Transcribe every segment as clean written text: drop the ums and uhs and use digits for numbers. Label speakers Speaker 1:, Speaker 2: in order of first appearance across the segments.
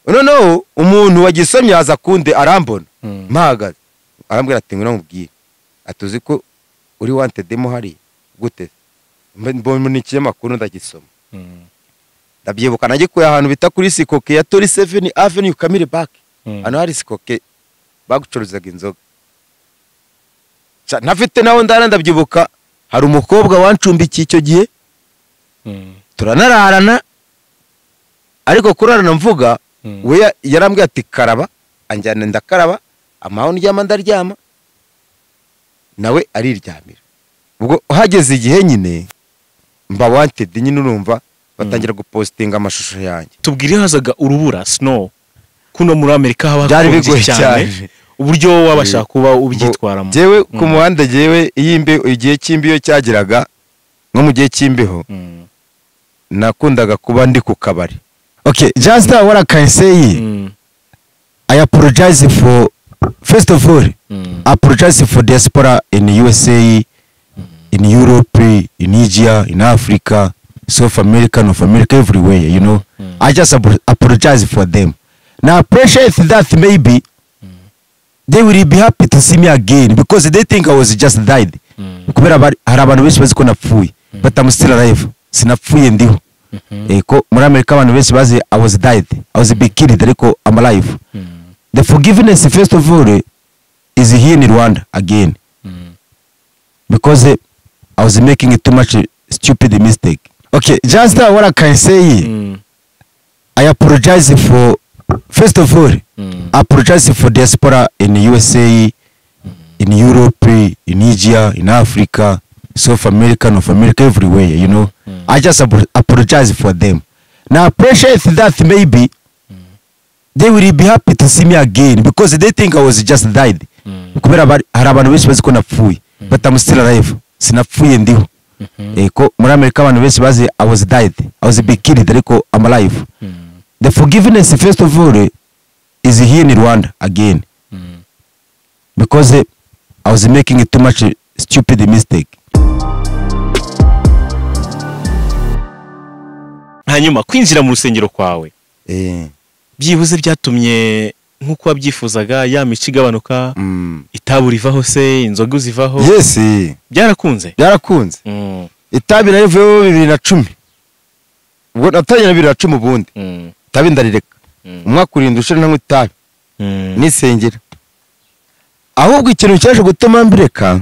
Speaker 1: Noneho umuntu wagisomye aza kunde arambona mpahagaze, arambwira ati ngwino nkubwire, ati uzi ko uri wanted mo hariya gute? Mbona ikinyamakuru ndagisoma, ndabyibuka nagikuye ahantu bita kuri Sikoke ya Tori 7 Avenue Kamire Park, hano hari Sikoke bagucuruzaga inzoga. Ntafite naho ndara, ndabyibuka hari umukobwa wancumbikiye icyo gihe, turanararana, ariko kurarana mvuga we yarambwiye ati karaba, anjyana ndakaraba, amaho ndyama ndaryama, nawe ariryamira. Ubwo hageze igihe nyine mba wanted nyine, urumva batangira gupostinga amashusho yanjye.
Speaker 2: Tubwire, hazaga urubura snow kuno muri Amerika haba hakonje cyane, uburyo wabasha kuba ubyitwaramo?
Speaker 1: Jewe ku muhanda, jewe igihe cy'imbeho cyageraga, nko mu gihe cy'imbeho nakundaga kuba ndi ku kabari.
Speaker 3: Okay, just what I can say, I apologize for, first of all, I apologize for diaspora in USA, in Europe, in Asia, in Africa, South America, North America, everywhere, you know. I just apologize for them. Now, I appreciate that maybe they will be happy to see me again because they think I was just died. Kubera hari abantu benshi bazi ko napfuye, but I'm still alive. Sinapfuye, ndiho. Ko muri Amerika abantu benshi bazi I was died, I was be killed, ariko I'm alive. The forgiveness, first of all, is here in Rwanda again, because I was making too much stupid mistake. Okay, just what I can say, I apologize for, first of all, I apologize for diaspora in USA, in Europe, in Asia, in Africa, South America, North America, everywhere, you know. I just apologize for them. Now, I appreciate that maybe they will be happy to see me again because they think I was just died. Kubera hari abantu benshi bazi ko napfuye, but I'm still alive. Sinapfuye, ndiho. Ko muri Amerika abantu benshi bazi I was died, I was be killed, ariko I'm alive. The forgiveness, first of all, is here in Rwanda again, because I was making too much stupid mistake.
Speaker 2: Hanyuma kwinjira mu rusengero kwawe, byibuze byatumye nk'uko wabyifuzaga ya mico igabanuka, itabi rivaho se, inzoga zivaho?
Speaker 1: Yes.
Speaker 2: Byarakunze?
Speaker 1: Byarakunze. Itabi narivuyeho 2010. Ubwo natangiye na 2010 ubundi. Itabi ndarireka. Umwaka urinda ushira ntanywa itabi. Nisengera. Ahubwo ikintu cyaje gutuma mbireka,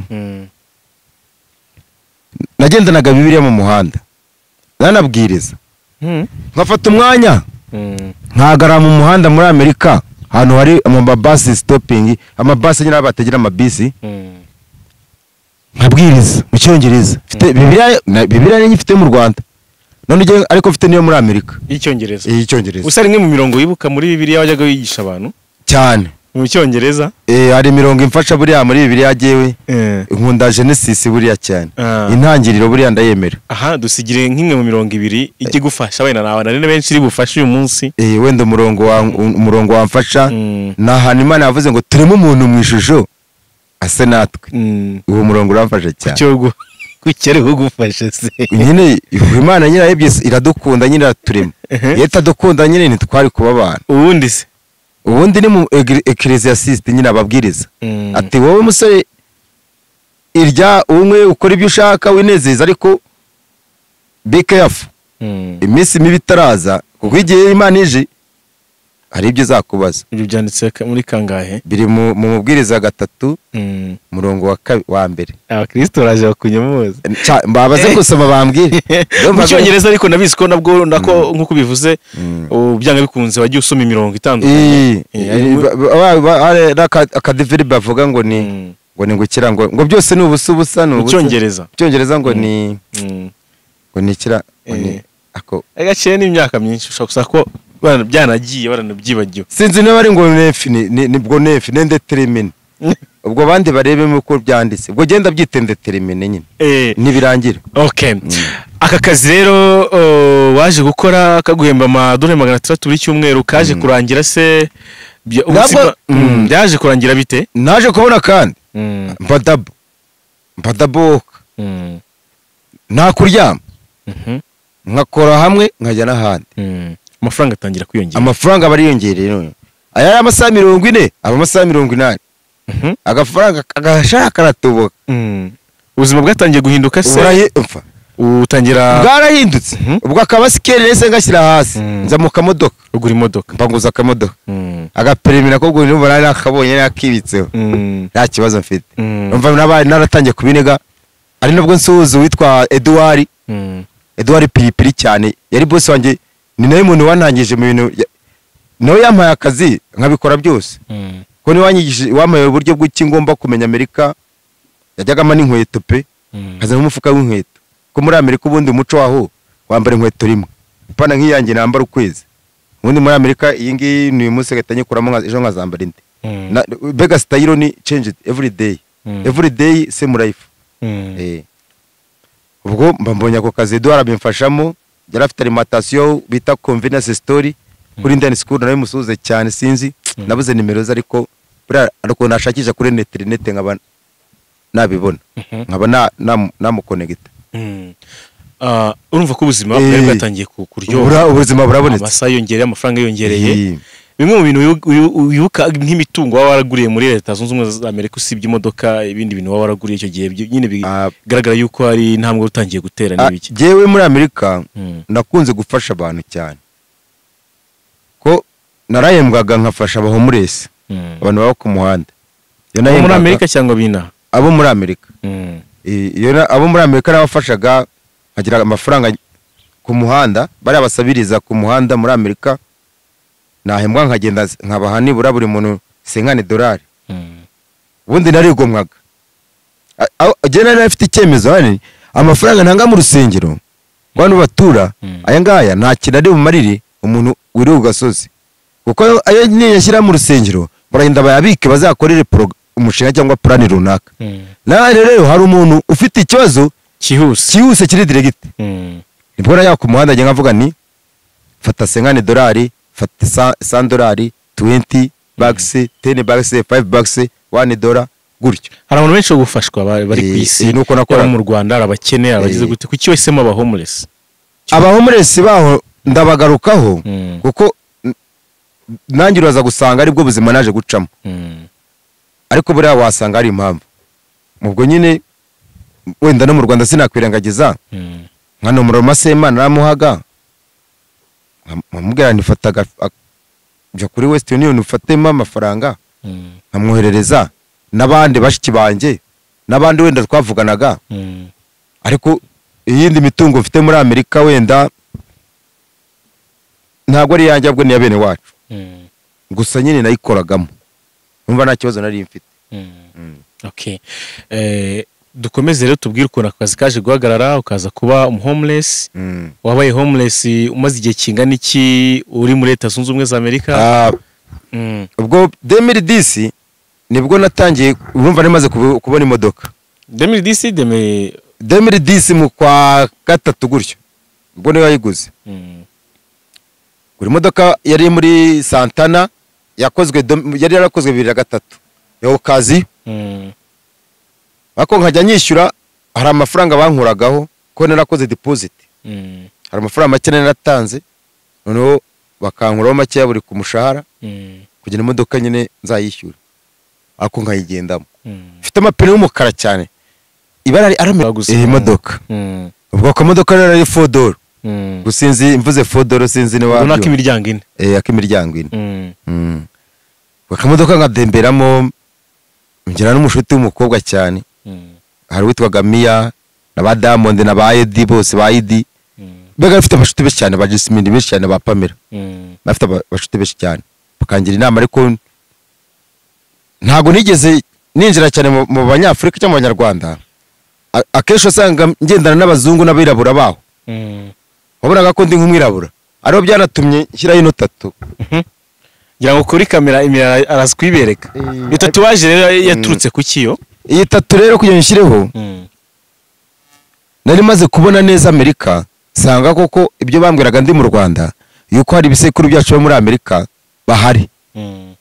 Speaker 1: nagendanaga Bibiliya mu muhanda, nanabwiriza. Nkafata umwanya nkahagarara mu muhanda muri Amerika, ahantu hari amabasi stopping, amabasi nyine bategera amabisi, nkabwiriza mu Cyongereza. Mfite Bibiliya, Bibiliya niyo mfite mu Rwanda none ujye, ariko mfite niyo muri Amerika.
Speaker 2: Y'icyongereza?
Speaker 1: Y'icyongereza.
Speaker 2: Gusa rimwe mu mirongo wibuka muri Bibiliya wajyaga wigisha abantu
Speaker 1: cyane
Speaker 2: mu Cyongereza?
Speaker 1: Hari imirongo imfasha buriya muri Bibiliya jyewe. Nkunda Genesis buriya cyane. Intangiriro buriya ndayemera.
Speaker 2: Aha dusigire nk'imwe mu mirongo ibiri ijye gufasha wenda nawe nari benshi iri bufashe uyu munsi.
Speaker 1: Wenda umurongo wamfasha ni ahantu Imana yavuze ngo tureme umuntu mu ishusho ase natwe. Uwo murongo uramfasha cyane.
Speaker 2: Kuki ari ugufasha se?
Speaker 1: Nyine Imana nyine yarebye iradukunda nyine iraturema. Iyo itadukunda nyine ntitwari kuba abantu.
Speaker 2: Ubundi se?
Speaker 1: Ubundi ni mu Ecclesiastes nyine ababwiriza. Ati wowe musore irya umwe ukora ibyo ushaka winezeza, ariko be careful. Iminsi mibi itaraza, kuko igihe Imana ije hari ibyo izakubaza.
Speaker 2: Ibyo byanditse muri kangahe?
Speaker 1: Biri mu mubwiriza 3, umurongo wa mbere.
Speaker 2: Abakristo baraje bakunyamuza.
Speaker 1: Mbabaze gusoma bambwire.
Speaker 2: Mu Cyongereza ariko nabizi ko nabwo nako nkuko bivuze byanga bikunze wagiye usoma imirongo itandukanye.
Speaker 1: Akadiveri bavuga ngo ni ngo ni ngukira ngo byose ni ubusa ubusa ni
Speaker 2: ubusa. Mu Cyongereza.
Speaker 1: Mu Cyongereza ngo ni ngo ni kira ngo ni ako.
Speaker 2: Agaciye n'imyaka myinshi ushobora gusa ko byanagiye baranabyibagiwe.
Speaker 1: Sinzi niba ari ngo nefi nibwo nefi nende termine. Ubwo bandi barebemo uko byanditse. Ubwo genda byitende termine nyine. Nibirangira.
Speaker 2: Okay. Aka kazi rero waje gukora kaguhemba amadolari 600 buri cyumweru, kaje kurangira se byaje kurangira bite?
Speaker 1: Naje kubona kandi mbadaboka. Nta kuryama. Nkakora hamwe nkajya n'ahandi.
Speaker 2: Amafaranga atangira kwiyongera.
Speaker 1: Amafaranga bariyongereye none. Aya ari amasaha 40, aba amasaha 80. Agafaranga agashaka karatubuka.
Speaker 2: Ubuzima bwatangiye guhinduka se? Utangira
Speaker 1: bwarahindutse. Ubwo akabasikeri nese ngashyira hasi. Nza mu kamodoka.
Speaker 2: Ugura imodoka.
Speaker 1: Mbanguza akamodoka. Agaperemera ko gura nari nakabonye nakibitseho. Nta kibazo mfite. Umva nabaye naratangiye kubinega. Ari nabwo nsuhuza witwa Edouard. Edouard Piripiri cyane. Yari boss wanjye, ni nawe muntu wantangije mu bintu. Nawe yampaye akazi nkabikora byose. Ko ni wanyigishije wamaye uburyo bw'iki ngomba kumenya Amerika. Yajyaga ama n'inkweto pe. Kaza n'umufuka w'inkweto. Ko muri Amerika ubundi umuco waho wambara inkweto rimwe. Pana nk'iyanjye nambara ukwezi. Ubundi muri Amerika iyi ngiyi ni uyu munsi gatanye kuramo ejo nkazambara indi. Bega style ni change every day. Every day same life. Ubwo mbambonye ako kazi Edouard abimfashamo, yari afite alimentation bita convenience story kuri Indian School, nawe musuhuze cyane sinzi nabuze nimero ze ariko buriya ariko nashakisha kuri internet nkaba nabibona. Nkaba namukonegita.
Speaker 2: Urumva ko ubuzima bwari bwatangiye kuryoha.
Speaker 1: Ubuzima burabonetse.
Speaker 2: Amasaha yongereye, amafaranga yongereye. Bimwe mu bintu wibuka nk'imitungo waba waraguriye muri Leta Zunze Ubumwe za Amerika usibye imodoka, ibindi bintu waba waraguriye icyo gihe nyine bigaragara yuko hari intambwe utangiye gutera n'ibiki?
Speaker 1: Jewe muri Amerika nakunze gufasha abantu cyane. Ko narahembwaga nkafasha aba homeless, abantu baba ku muhanda.
Speaker 2: Abo muri Amerika cyangwa bina?
Speaker 1: Abo muri Amerika. Iyo abo muri Amerika nabafashaga nkagira amafaranga ku muhanda, bari abasabiriza ku muhanda muri Amerika. Nahembwa nkagenda nkabaha nibura buri muntu $50. Ubundi narigomwaga. Je nari afite icyemezo hani amafaranga ntanga mu rusengero bantu batura aya ngaya nta kintu ari bumarire umuntu wiri ugasozi. Kuko ayo niyashyira mu rusengero baragenda bayabike bazakorere umushinga cyangwa plan runaka. Nawe rero hari umuntu ufite ikibazo cyihuse kiri direct. Nibwo najya ku muhanda njye nkavuga ni fata $50, fata $100, $20, $10, $5, $1 gutyo.
Speaker 2: Hari abantu benshi gufashwa bari ku isi.
Speaker 1: Nuko nakora
Speaker 2: mu Rwanda hari abakene abagize gute kuki wahisemo aba homeless?
Speaker 1: Aba homeless baho ndabagarukaho kuko nanjye uraza gusanga aribwo buzima naje gucamo. Ariko buriya wasanga ari impamvu. Ubwo nyine wenda no mu Rwanda sinakwirengagiza. Nka nomero Masemana naramuhaga. Nkamubwira nifataga njya kuri West Union ufatemo amafaranga nkamwoherereza n'abandi bashiki banjye n'abandi wenda twavuganaga. Ariko iyindi mitungo mfite muri Amerika wenda ntabwo ari yanjye ahubwo ni ya bene wacu. Gusa nyine nayikoragamo. Numva nta kibazo nari mfite.
Speaker 2: Okay. Dukomeze rero tubwire ukuntu akazi kaje guhagarara ukaza kuba homeless. Wabaye homeless umaze igihe kingana iki uri muri Leta Zunze Ubumwe za Amerika?
Speaker 1: Ubwo 2010 nibwo natangiye urumva nemaze kubona imodoka.
Speaker 2: 2010
Speaker 1: 2010 mu kwa gatatu gutyo. Ubwo niyo yayiguze. Gura imodoka yari muri Santana yakozwe yari yarakozwe 2003. Yo kazi. Bako nkajya nyishyura hari amafaranga bankuragaho ko narakoze deposit. Hari amafaranga make naratanze noneho bakankuraho make buri ku mushahara kugira imodoka nyine nzayishyura. Ako nkayigendamo. Mfite amapine y'umukara cyane. Ibara ari imodoka. Ubwo akamodoka rero ari $4. Gusinzi mvuze $4 sinzi ni wabyo.
Speaker 2: Runaka imiryango ine.
Speaker 1: Akimiryango ine. Akamodoka nkademberamo ngira n'umushuti w'umukobwa cyane. Hari witwaga Mia na ba Diamond na ba Edi bose ba Edi. Mbega bafite abashuti benshi cyane ba Jasmine benshi cyane ba Pamela. Bafite abashuti benshi cyane. Bakangira inama ariko ntago nigeze ninjira cyane mu Banyafurika cyangwa mu Banyarwanda. Akenshi usanga ngendana n'abazungu n'abirabura baho. Wabonaga ko ndi nk'umwirabura. Ariho byanatumye nshyiraho ino tatu.
Speaker 2: Ngira ngo kuri kamera imira arazwibereka. Iyo tatuwaje rero yaturutse ku kiyo?
Speaker 1: Iyi tatu rero kugira nshyireho nari maze kubona neza Amerika sanga koko ibyo bambwiraga ndi mu Rwanda yuko hari ibisekuru byacu muri Amerika bahari.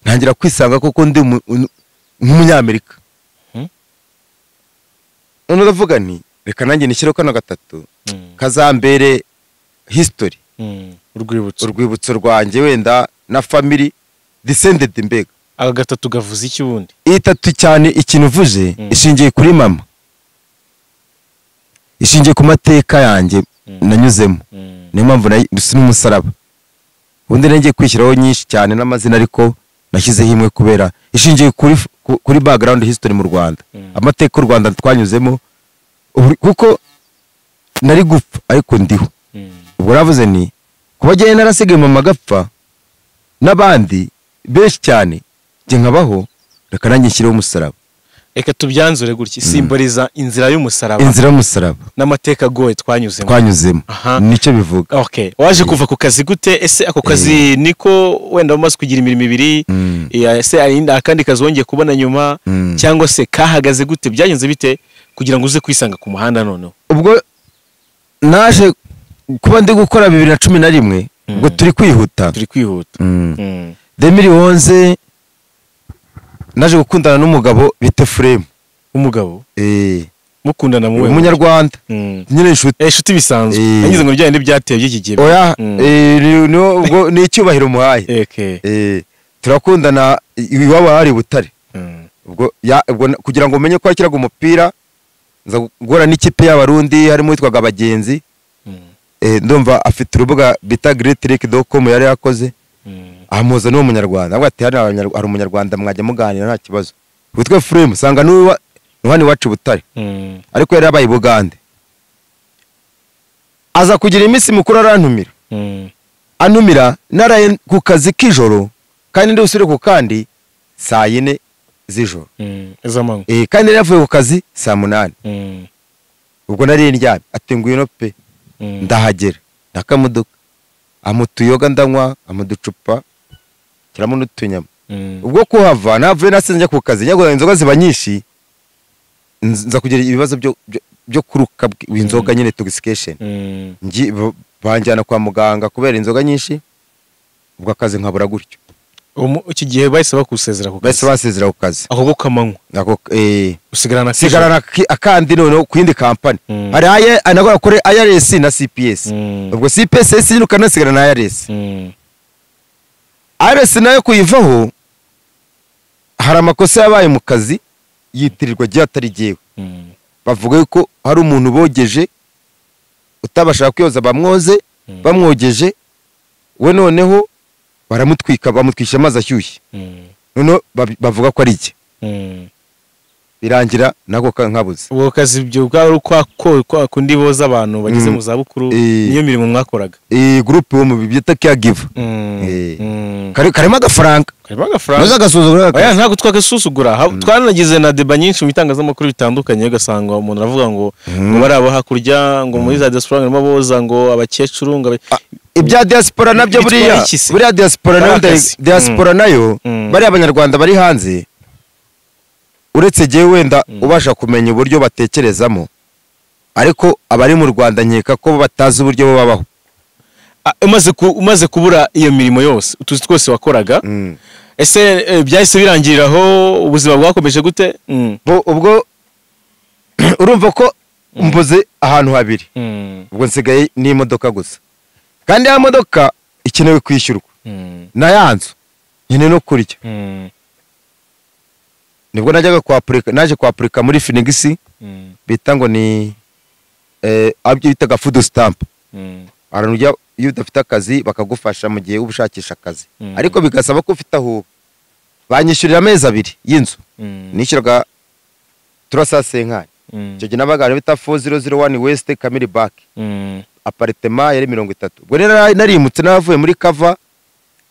Speaker 1: Ntangira kwisanga koko ndi nk'umunyamerika. None ndavuga nti reka nanjye nishyireho kano gatatu kazambere history. Urwibutso rwanjye wenda na family descended mbega.
Speaker 2: Aka gatatu gavuze iki ubundi?
Speaker 1: Itatu cyane ikintu uvuze ishingiye kuri mama, ishingiye ku mateka yanjye nanyuzemo. Niyo mpamvu n'umusaraba ubundi ngiye kwishyiraho nyinshi cyane n'amazina, ariko nashyizeho imwe kubera ishingiye kuri background history mu Rwanda, amateka y'u Rwanda twanyuzemo, kuko nari gupfa ariko ndiho. Ubwo navuze ni kuba njyewe narasigaye mama agapfa n'abandi benshi cyane, njye nkabaho, reka nanjye nshyireho umusaraba.
Speaker 2: Reka tubyanzure gutya, simboliza inzira y'umusaraba,
Speaker 1: inzira y'umusaraba
Speaker 2: n'amateka agoye twanyuzemo,
Speaker 1: nicyo bivuga.
Speaker 2: Okay, waje kuva ku kazi gute? Ese ako kazi niko wenda umaze kugira imirimo ibiri, ese ari akandi kazi wongeye kubona nyuma, cyangwa se kahagaze gute, byagenze bite kugira ngo uze kwisanga ku muhanda noneho?
Speaker 1: Ubwo naje kuba ndi gukora 2011, ubwo turi kwihuta, 2011 naje gukundana n'umugabo bita Frame.
Speaker 2: Umugabo? Mukundana muwe?
Speaker 1: Umunyarwanda. Nyine inshuti.
Speaker 2: Inshuti bisanzwe. Nagize ngo bijyanye n'ibyateye by'iki gihe.
Speaker 1: Oya, ubwo ni icyubahiro muhaye. Turakundana iwabo hari Butare. Ubwo kugira ngo umenye ko yakiraga umupira, nza guhura n'ikipe y'Abarundi harimo witwaga Abagenzi. Ndumva afite urubuga bita greatlake.com yari yakoze. Amuza n'uwo munyarwanda avuga ati hari umunyarwanda mwajya muganira nta kibazo. Witwa Frame sanga n'uwa hano iwacu Butare, ariko yari yabaye Bugande. Aza kugira iminsi mikuru arantumira, antumira naraye ku kazi k'ijoro, kandi ndi usubire ku kandi saa 4 z'ijoro kandi nari navuye ku kazi saa 8. Ubwo nari ndyamye, ati ngwino pe. Ndahagera ndakamuduka, amutuyoga ndanywa, amuducupa kiramo n'utunyama. Ubwo kuhava navuye nasinze njya ku kazi, njya inzoga ziba nyinshi, nza kugira ibibazo byo kuruka inzoga nyine, intoxication. Banjyana kwa muganga kubera inzoga nyinshi, ubwo akazi nkabura gutyo.
Speaker 2: Iki gihe bahise bakusezera ku kazi?
Speaker 1: Bahise basezera ku kazi.
Speaker 2: Ako kamanywa?
Speaker 1: Usigarana akandi noneho ku yindi company. Hari aye anagora kuri IRS na CPS. Ubwo CPS yiruka nasigara na IRS. IRS nayo kuyivaho hari amakosa yabaye mu kazi yitirirwa giye atari giyewe. Bavuga yuko hari umuntu bogeje utabashaka kwiyoza, bamwoze, bamwogeje we noneho baramutwika, bamutwisha amazi ashyushye. Noneho bavuga ko ari iki. Birangira nako nkabuze.
Speaker 2: Ubwo kazi ibyo bwari kwa kundi boza abantu bageze mu za bukuru, niyo mirimo mwakoraga?
Speaker 1: Groupe wo mu byita caregiver. Karimo agafaranga.
Speaker 2: Karimo agafaranga.
Speaker 1: Noza agasuzugura.
Speaker 2: Oya ntabwo twakasuzugura. Twaranagize na deba nyinshi mu bitangazamakuru bitandukanye, ugasanga umuntu aravuga ngo ngo bari abo hakurya, ngo muri za diaspora ngo boza ngo abakecuru ngo
Speaker 1: ibya diaspora nabyo buriya diaspora nayo, diaspora nayo bari abanyarwanda bari hanze, uretse gihe wenda ubasha kumenya uburyo batekerezamo, ariko abari mu Rwanda nkeka ko batazi uburyo babaho.
Speaker 2: Umaze kubura iyo mirimo yose utuzi twose wakoraga, ese byahise birangiriraho? Ubuzima bwakomeje gute?
Speaker 1: Ubwo urumva ko mbuze ahantu habiri, ubwo nsigaye n'imodoka gusa, kandi ya modoka ikenewe kwishyurwa na ya nzu nyine no kurya. Nibwo najyaga kwa Afrika, naje kwa Afrika muri Phoenix, bita ngo ni abyo bitaga food stamp. Aranujya iyo udafite akazi bakagufasha mu gihe ubushakisha akazi, ariko bigasaba ko ufite aho banyishyurira amezi abiri y'inzu. Nishyuraga 350. Icyo gihe nabaga bita 4001 West Camille Back. Apartment yari 30. Ubwo rero narimutse navuye muri cover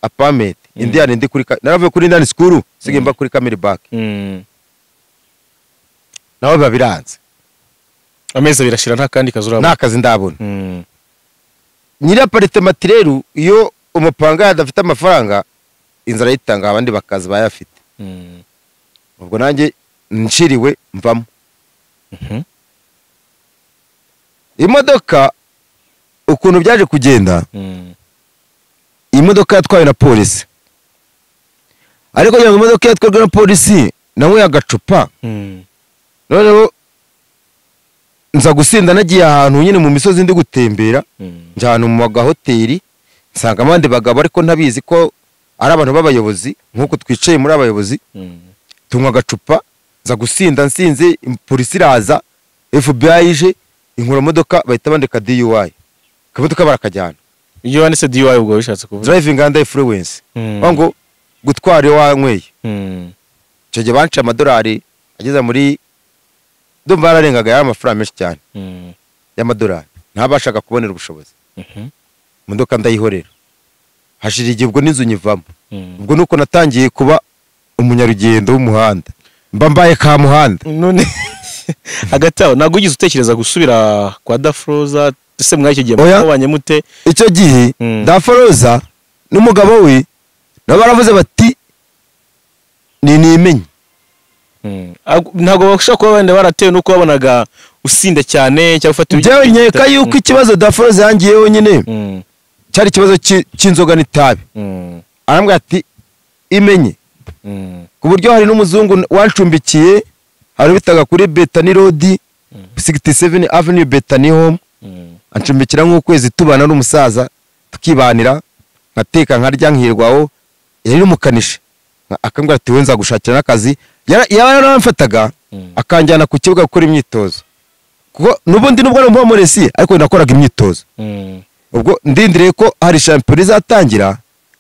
Speaker 1: apartment Indian ndi kuri naravuye kuri Indian school sigaye mba kuri Camille Back. Naho babiranze.
Speaker 2: Amezi birashira nta kandi kazi urabona.
Speaker 1: Nta kazi ndabona. Nyiri apartment rero iyo umupanga adafite amafaranga inzara yitanga abandi bakazi bayafite. Ubwo nanjye nshiriwe mvamo. Imodoka ukuntu byaje kugenda, imodoka yatwawe na polisi, ariko kugira ngo imodoka yatwarwe na polisi nawe agacupa. Noneho nza gusinda nagiye ahantu nyine mu misozi ndi gutembera, njya ahantu mu gahoteli Nsanga abandi bagabo ariko ntabizi ko ari abantu b'abayobozi nk'uko twicaye muri abayobozi. Tunywa agacupa, nza gusinda nsinze, polisi iraza, FBI ije inkura modoka, bahita bandika DUI, akamodoka barakajyana.
Speaker 2: Iyo wanditse DUI ubwo bishatse kuvuga
Speaker 1: driving under influence, ngo gutwara iyo wanyweye. Icyo gihe banciye amadolari ageze muri, ndumva yararengaga, yari amafaranga menshi cyane y'amadolari, ntabashaga kubonera ubushobozi. Imodoka ndayihorera, hashira igihe ubwo n'inzu nyivamo. Ubwo nuko natangiye kuba umunyarugendo w'umuhanda, mba mbaye ka muhanda.
Speaker 2: None hagati aho ntabwo wigeze utekereza gusubira kwa Dafroza? Ese mwari icyo gihe mwabanye mute?
Speaker 1: Icyo gihe Dafroza n'umugabo we nabo baravuze bati ni nimenye.
Speaker 2: Ntabwo bashobora kuba wenda baratewe nuko babonaga usinda cyane cyangwa ufata.
Speaker 1: Njyewe nkeka yuko ikibazo Dafroza yangiyeho nyine cyari ikibazo cy'inzoga n'itabi. Arambwira ati imenye. Ku buryo hari n'umuzungu wancumbikiye, hari bitaga kuri Bethany Road, 67 Avenue Bethany Home. Ancumbikira nk'ukwezi, tubana n'umusaza, tukibanira, nkateka nkarya nkirwaho. Yari n'umukanishi, akambwira ati we nzagushakira n'akazi. Yaramfataga akanjyana ku kibuga gukora imyitozo, kuko n'ubundi nubwo ari umuhomuresi ariko nakoraga imyitozo. Ubwo ndindiriye ko hari shampiyona izatangira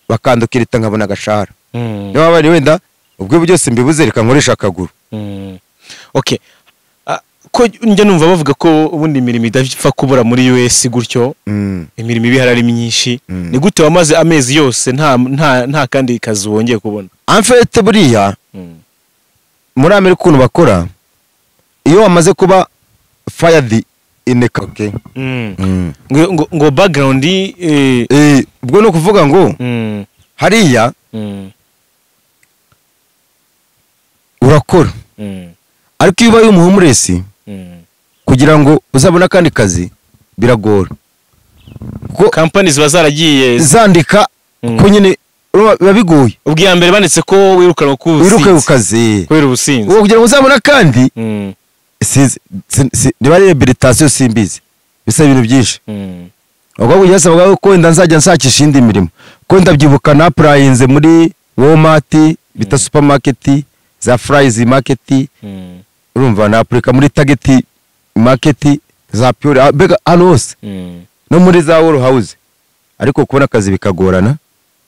Speaker 1: bakandukirita nkabona agashahara. Niba bari wenda ubwo byose mbibuze reka nkoresha akaguru.
Speaker 2: Okay. Ko njye numva bavuga ko ubundi imirimo idapfa kubura muri US gutyo, imirimo ibihari ari myinshi. Ni gute wamaze amezi yose nta kandi kazi wongeye kubona?
Speaker 1: En fait buriya muri Amerika ukuntu bakora, iyo wamaze kuba fired in a okay.
Speaker 2: Ngo background
Speaker 1: ubwo no kuvuga ngo hariya urakora, ariko iyo ubaye umuhomuresi kugira ngo uzabone akandi kazi biragora,
Speaker 2: kuko companies ziba zaragiye
Speaker 1: zandika ko nyine biba bigoye.
Speaker 2: Ubwo iya mbere banditse ko wirukanwa ku
Speaker 1: kazi
Speaker 2: kubera ubusinzi,
Speaker 1: kugira ngo uzabone akandi niba ari rehabilitation simbizi, bisaba ibintu byinshi. Ubwo byasabaga ko wenda nzajya nshakisha indi mirimo, ko ndabyibuka na applyinze muri Walmart bita supermarket, za Fry's market, urumva na apurika muri Target market, za Pure, mbega hano hose no muri za Wall House. Ariko kubona akazi bikagorana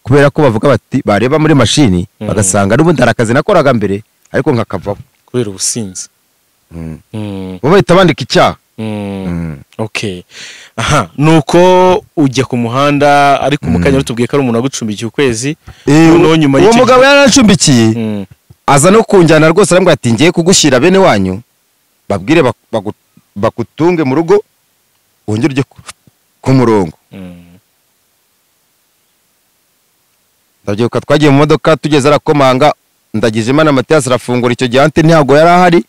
Speaker 1: kubera ko bavuga bati bareba muri mashini bagasanga n'ubundi hari akazi nakoraga mbere ariko nkakavaho
Speaker 2: kubera ubusinzi.
Speaker 1: Bo bahita bandika icyaha.
Speaker 2: Okay. Aha, nuko ujya ku muhanda ariko mukanya rutubwiye ko ari umuntu agucumbikiye ukwezi. Noneho nyuma
Speaker 1: uwo mugabo yarancumbikiye aza no kunjyana rwose, arambwira ati ngiye kugushyira bene wanyu babwire bakutunge mu rugo wongere ujye ku murongo. Ndabyibuka twagiye mu modoka tugeze arakomanga, ndagije Imana Mathias arafungura, icyo gihe ante ntabwo yari ahari.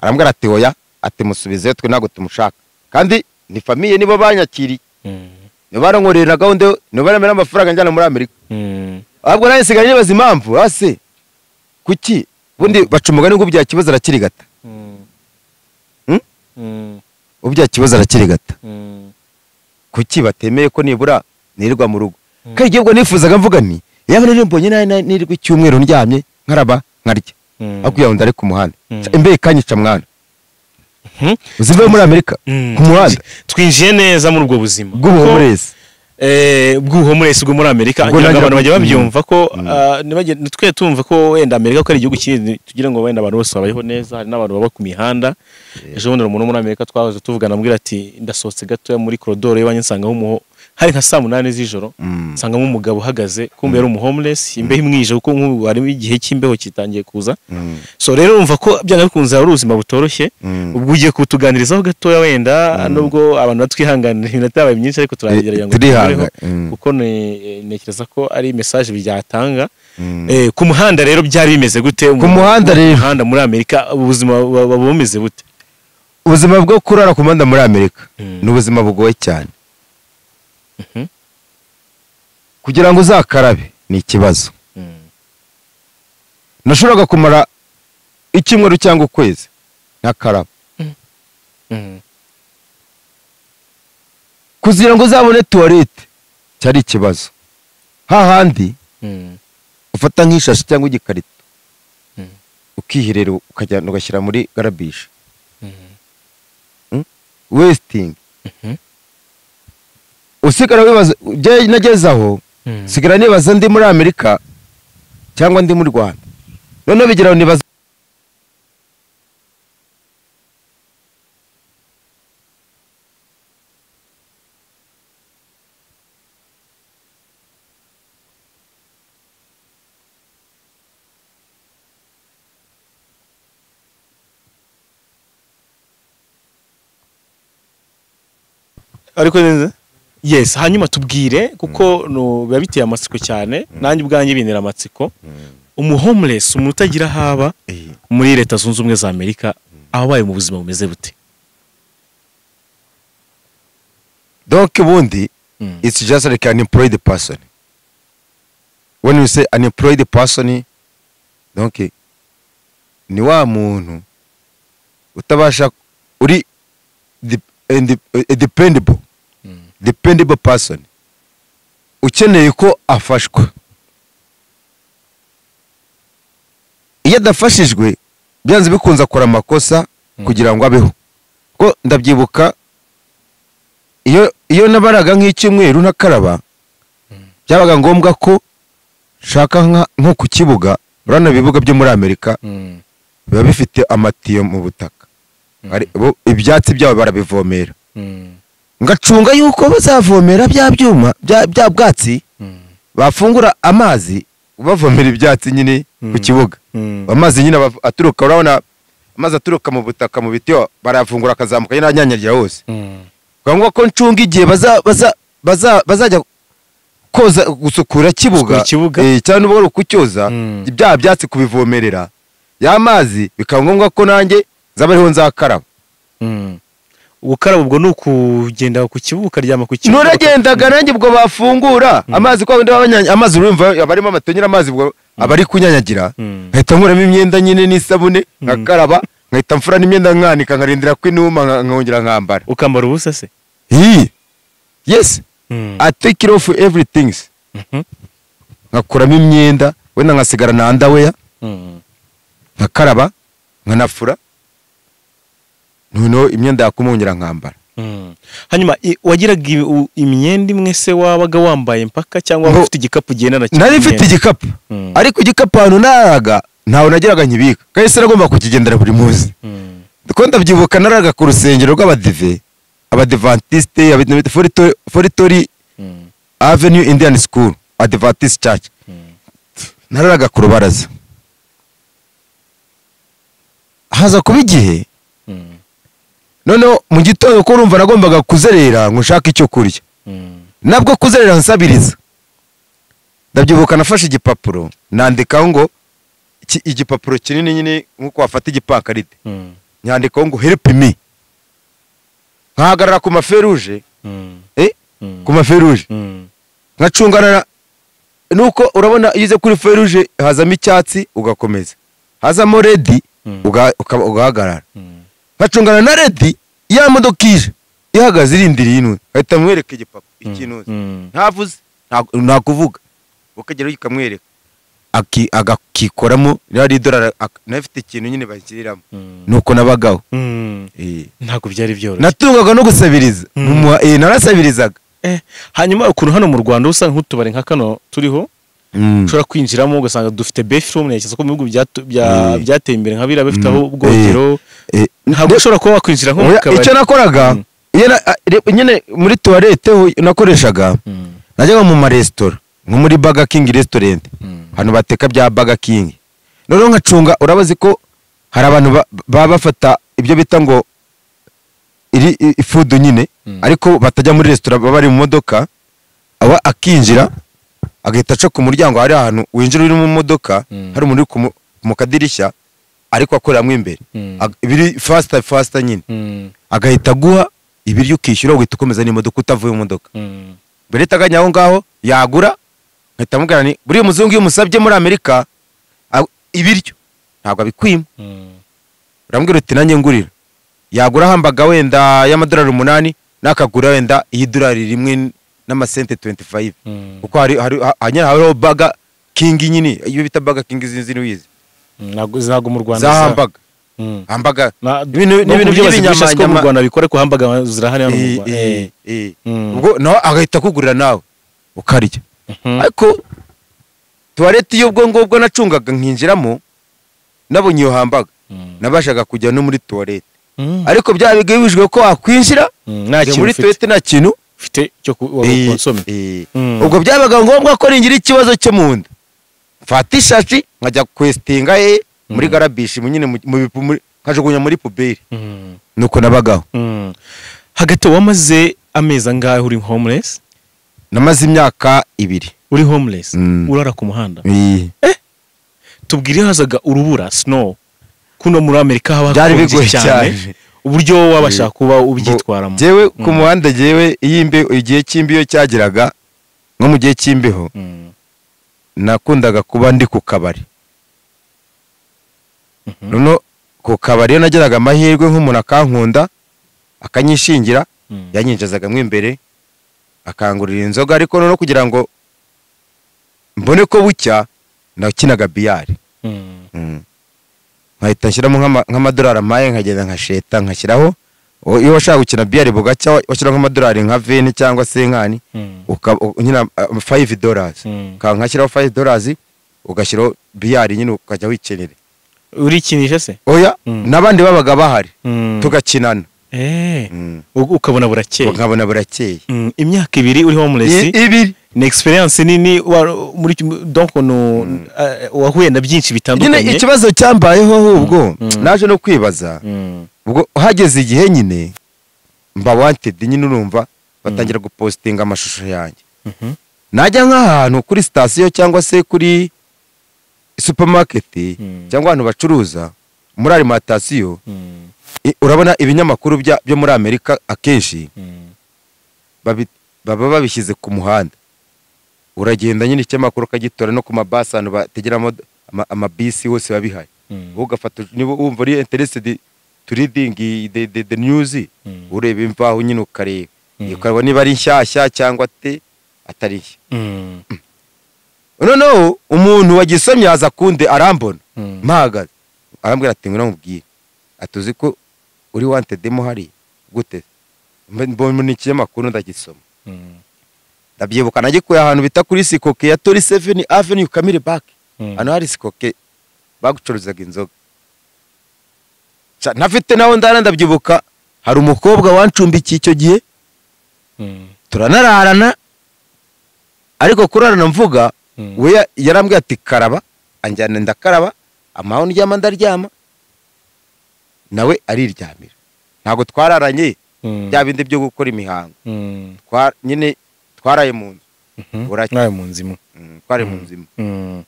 Speaker 1: Arambwira ati oya, ati musubizeyo twe ntabwo tumushaka, kandi ni famiye nibo banyakiriye, nibo barankorera gahunda, nibo baramera amafaranga njyana muri Amerika. Ahubwo nawe nsigaye nibaza impamvu ase kuki ubundi baca umugani ngo ubya kibazo arakirigata. Ubya kibazo arakirigata. Kuki batemeye ko nibura nirirwa mu rugo? Kandi igihe ubwo nifuzaga mvuga nti yaba nari mbonye nirirwa icyumweru ndyamye nkaraba nkarya, ariko yaho ndari ku muhanda imbehe ikanyica mwana. Uzive muri Amerika ku muhanda.
Speaker 2: Twinjiye neza muri ubwo buzima
Speaker 1: bw'ubuhomuresi
Speaker 2: bw'ubuhomuresi bwo muri Amerika. Abantu bajya babyumva ko twe tumva ko wenda Amerika ko ari igihugu kinini, tugira ngo wenda abantu bose babayeho neza, hari n'abantu baba ku mihanda. Ejo bundi umuntu muri Amerika twahoze tuvugana ambwira ati ndasohotse gatoya muri koridoro y'iwanjye nsanga hari nka saa 8 z'ijoro, nsangamo umugabo uhagaze, kumbe yari umuhomeless, imbeho imwije kuko nk'ubu harimo igihe cy'imbeho kitangiye kuza. So rero urumva ko byanga bikunze ari ubuzima butoroshye. Ubwo ugiye kutuganirizaho gatoya wenda nubwo abantu batwihanganira iminota yabaye myinshi, ariko turagerageza ngo tugereho kuko ntekereza ko ari message byatanga. Ku muhanda rero byari bimeze gute?
Speaker 1: Ku muhanda rero,
Speaker 2: muhanda muri Amerika ubuzima buba bumeze bute?
Speaker 1: Ubuzima bwo kurara ku muhanda muri Amerika ni ubuzima bugoye cyane. Kugira ngo uzakarabe ni ikibazo. Nashoboraga kumara icyumweru cyangwa ukwezi ntakaraba. Kugira ngo uzabone toilette cyari ikibazo. Hahandi ufata nk'ishashi cyangwa igikarito ukiherera ukajyana ugashyira muri garbage. Wasting. Usigara wibaza, nageze aho sigara nibaza ndi muri Amerika cyangwa ndi mu Rwanda. Noneho bigira nibaza
Speaker 2: ariko neza. Yes, hanyuma tubwire kuko no biba biteye amatsiko cyane, nanjye ubwanjye bintera amatsiko. Umu homeless, umuntu utagira haba muri Leta Zunze Ubumwe za Amerika, abaye mu buzima bumeze bute?
Speaker 1: Donc ubundi it's just like an unemployed person. When you say unemployed person, donc ni wa muntu utabasha, uri dependable, dependable person, ukeneye ko afashwa. Iyo adafashijwe byanze bikunze akora amakosa kugira ngo abeho. Ko ndabyibuka iyo nabaraga nk'icyumweru ntakaraba, byabaga ngombwa ko nshaka nko ku kibuga. Urabona ibibuga byo muri Amerika biba bifite amatiyo mu butaka, ibyatsi byabo barabivomera. Ngacunga yuko bazavomera bya byuma bya bwatsi, bafungura amazi bavomera ibyatsi nyine ku kibuga. Amazi nyine aturuka, urabona amazi aturuka mu butaka mu biti barafungura akazamuka nyine anyanyagira hose. Ngombwa ko ncunga igihe bazajya koza gusukura kibuga cyangwa ubwo kucyoza bya byatsi kubivomerera ya mazi, bikaba ngombwa ko nanjye nzaba ariho nzakaraba.
Speaker 2: Gukaraba ubwo nukugenda ku kibuga ukaryama ku kibuga.
Speaker 1: Nuragendaga nanjye ubwo bafungura amazi kwa wundi babanyanya amazi, urumva abarimo amatonyera amazi ubwo abari kunyanyagira, nkahita nkuramo imyenda nyine n'isabune nkakaraba, nkahita mfura n'imyenda nkanika, nkarindira ko inuma, nkongera nkambara.
Speaker 2: Ukambara ubusa se?
Speaker 1: Yes. I take care of everything. Nkakuramo imyenda wenda nkasigara na underwear, nkakaraba, nkanafura, noneho imyenda yakumongera nkambara.
Speaker 2: Hanyuma wagiraga imyenda imwe se wabaga wambaye mpaka, cyangwa ufite igikapu ugendana?
Speaker 1: Nari mfite igikapu, ariko igikapu ahantu naraga ntawe nagiraga nkibika, kandi se nagomba kukigendera buri munsi. Kuko ndabyibuka naraga ku rusengero rw'abadive, abadivantiste, Forty Avenue Indian School, Adventist Church. Nararaga ku rubaraza. Haza kuba igihe noneho mu gitondo ko urumva nagombaga kuzerera ngo nshake icyo kurya, nabwo kuzerera nsabiriza. Ndabyibuka nafashe igipapuro nandikaho ngo igipapuro kinini nyine nkuko wafata igipankarite, nyandikaho ngo help me. Nkahagarara ku maferuje, ku maferuje nkacungana nuko urabona iyo uze kuri feruje hazamo icyatsi ugakomeza, hazamo redi ugahagarara. Nkacungana na redi, ya modoka ije ihagaze irindiriye inwe, nkahita mwereka igipapuro ikintu ntavuze ntakuvuga, ukagera ukamwereka agakikoramo rari idolari, nafite ikintu nyine bashyiriramo. Nuko nabagaho.
Speaker 2: Ntabwo byari byoroshye.
Speaker 1: Natungaga no gusabiriza, narasabirizaga.
Speaker 2: Hanyuma ukuntu hano mu Rwanda usanga nk'utubari nka kano turiho, ushobora kwinjiramo ugasanga dufite bathroom, ntekereza ko mu bihugu byateye imbere nka biriya bifite aho ubwogero, ntabwo ushobora kuba wakwinjira nko mu kabari.
Speaker 1: Icyo nakoraga nyine muri toilette nakoreshaga, najyaga mu maresitora nko muri Burger King restaurant, hano bateka bya Burger King. Noneho nkacunga, urabazi ko hari abantu baba bafata ibyo bita ngo iri food nyine, ariko batajya muri restaurant, baba bari mu modoka, aba akinjira agahita aca ku muryango, hari ahantu winjira uri mu modoka, hari umuntu uri mu kadirishya ariko akoreramo imbere, biri faster faster nyine, agahita aguha ibiryo ukishyura ugahita ukomeza n'imodoka utavuye mu modoka. Mbere itaganya aho ngaho yagura, nkahita mubwira nti buriya umuzungu iyo umusabye muri Amerika ibiryo ntabwo abikwima, urambwira uti nanjye ngurira, yagura hambaga wenda y'amadolari 8 Nakagura wenda idolari rimwe n'amasente 25. Kuko hari hariho Burger King nyine, iyo bita Burger King zinzi wize.
Speaker 2: Ntago mu Rwanda
Speaker 1: za hamburger. Hamburger ibintu by'ibinyamanyama
Speaker 2: mu Rwanda bikore ko hamburger zirahari hano mu Rwanda.
Speaker 1: Ubwo nawe agahita kugurira nawe ukarya. Ariko toilette y'ubwo ngubwo nacungaga nkinjiramo nabonye iyo hamburger, nabashaga kujya no muri toilette. Ariko byabigabijwe ko wakwinjira muri toilette nta kintu
Speaker 2: ufite cyo konsome.
Speaker 1: Ubwo byabaga ngombwa ko ningira ikibazo cyo mu nda, mfata ishashi nkajya kwestinga muri garabishi nyine nkajugunya muri puberi. Nuko nabagaho.
Speaker 2: Hagati wamaze amezi angahe uri homeless?
Speaker 1: Namaze imyaka 2
Speaker 2: uri homeless, urara ku muhanda. Tubwire hazaga urubura snow kuno muri Amerika haba hakonje cyane, uburyo wabasha kuba ubyitwaramo.
Speaker 1: Jewe ku muhanda, jewe igihe cy'imbeho cyageraga, nko mu gihe cy'imbeho nakundaga kuba ndi ku kabari. Noneho ku kabari nageraga amahirwe nk'umuntu akankunda akanyishingira, yanyinjizaga mo imbere akangurira inzoga. Ariko noneho kugira ngo mbone ko bucya, nakinaga biyari. Nkahita nshyiramo nk'amadolari amaye, nkagenda nkasheta nkashyiraho. Iyo washaka gukina biyari bugacya washyiraho nk'amadolari nka 20 cyangwa 50, nyina $5, nkashyiraho $5 ugashyiraho biyari nyine ukajya wikenera.
Speaker 2: Urikinisha se?
Speaker 1: Oya, n'abandi babaga bahari tugakinana.
Speaker 2: Ukabona burakeye.
Speaker 1: Ukabona burakeye.
Speaker 2: Imyaka 2 uri homeless.
Speaker 1: Ibiri.
Speaker 2: Ni experience nini muri donc no wahuye na byinshi bitandukanye.
Speaker 1: Nyine ikibazo cyambayeho ahubwo naje no kwibaza. Ubwo hageze igihe nyine mba wanted nyine, urumva batangira gupostinga amashusho yanjye. Najya nk'ahantu kuri station cyangwa se kuri supermarket cyangwa ahantu bacuruza muri alimentation, urabona ibinyamakuru byo muri Amerika akenshi baba babishyize ku muhanda. Uragenda nyine ikinyamakuru ukagitora, no ku mabasi ahantu bategeramo amabisi hose babihari. Ugafata niba wumva uri interested to reading the news, ureba imvaho nyine ukareba, ukareba niba ari nshyashya cyangwa te atari nshya. Noneho umuntu wagisomye aza kunde arambona mpahagaze, arambwira ati ngwino nkubwire, atuzi ko uri wanted mo hari gute? Mbona ikinyamakuru ndagisoma. Ndabyibuka nagikuye ahantu bita kuri Sikoke ya 37 Avenue Kamire Park. Hano hari Sikoke bagucuruzaga inzoga. Ntafite naho ndara, ndabyibuka hari umukobwa wancumbikiye icyo gihe, turanararana. Ariko kurarana mvuga we yarambwiye ati karaba, anjyana ndakaraba, amaho ndyama ndaryama, nawe ariryamira. Ntago twararanye bya bindi byo gukora imihango. Nyine twaraye mu nzu.
Speaker 2: Twaraye mu nzu imwe.
Speaker 1: Twaraye mu nzu imwe.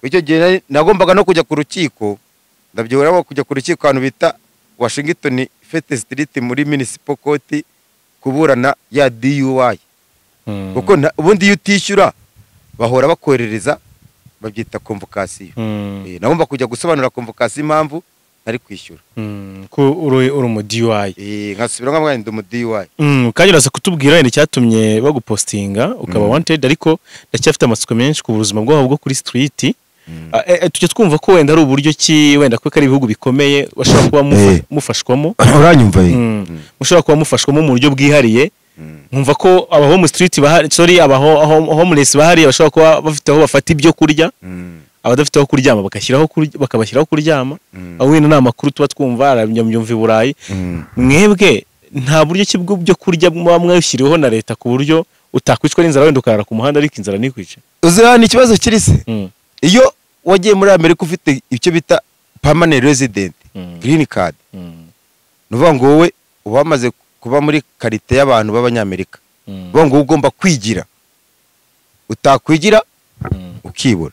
Speaker 1: Icyo gihe nagombaga no kujya ku rukiko, ndabyibura kujya ku rukiko ahantu bita Washington Fifth Street muri Municipal Court kuburana ya DUI. Kuko ubundi iyo utishyura bahora bakoherereza, babyita convocation. Nagomba kujya gusobanura convocation impamvu ntari kwishyura.
Speaker 2: Ko uri mu DUI.
Speaker 1: Nkasubira nkamwe ndi mu DUI.
Speaker 2: Kandi uraza kutubwira wenda cyatumye bagupostinga ukaba wanted, ariko ndacyafite amatsiko menshi ku buzima bwabo bwo kuri street. Tujye twumva ko wenda ari uburyo ki wenda ko ari ibihugu bikomeye bashobora kuba mufashwamo.
Speaker 1: Uranyumva?
Speaker 2: Mushobora kuba mufashwamo mu buryo bwihariye. Nkumva ko aba home street bahari, sorry, aba homeless bahari bashobora kuba bafite aho bafata ibyo kurya, abadafite aho kuryama bakabashyiraho kuryama. Aho wenda nta makuru tuba twumva arabyumva i Burayi. Mwebwe nta buryo ki bwo kurya muba mwashyiriweho na leta ku buryo utakwicwa n'inzara, wenda ukarara ku muhanda ariko inzara ntikwice?
Speaker 1: Uzi ikibazo kiri se? Iyo wagiye muri Amerika ufite icyo bita permanent resident green card, nuvuga ngo wowe uba wamaze kuba muri karite y'abantu b'abanyamerika, uvuga ngo ugomba kwigira, utakwigira ukibura.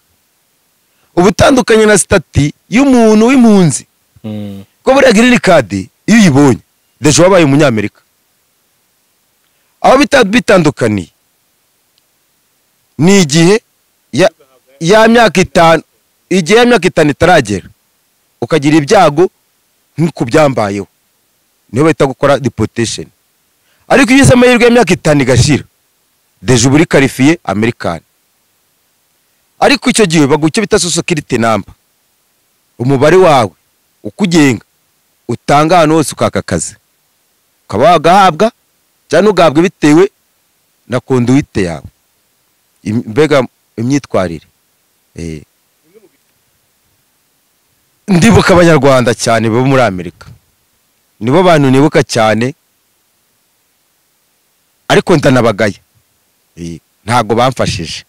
Speaker 1: Ubutandukanye na stati y'umuntu w'impunzi, ko buriya green card iyo uyibonye deje wabaye umunyamerika. Aho bitandukaniye ni igihe ya myaka 5, igihe ya myaka 5 itaragera ukagira ibyago nk'uko byambayeho, niho bahita gukora deportation. Ariko iyo ugize amahirwe y'imyaka 5 igashira, déjà uba uri qualifié American. Ariko icyo gihe baguha icyo bita social security number, umubare wawe ukugenga, utanga ahantu hose ukaka akazi, ukaba wagahabwa cyangwa ugahabwa bitewe na conduite yawe, mbega imyitwarire. Ndibuka Abanyarwanda cyane bo muri Amerika, nibo bantu nibuka cyane, ariko ndanabagaya, ntabwo bamfashije.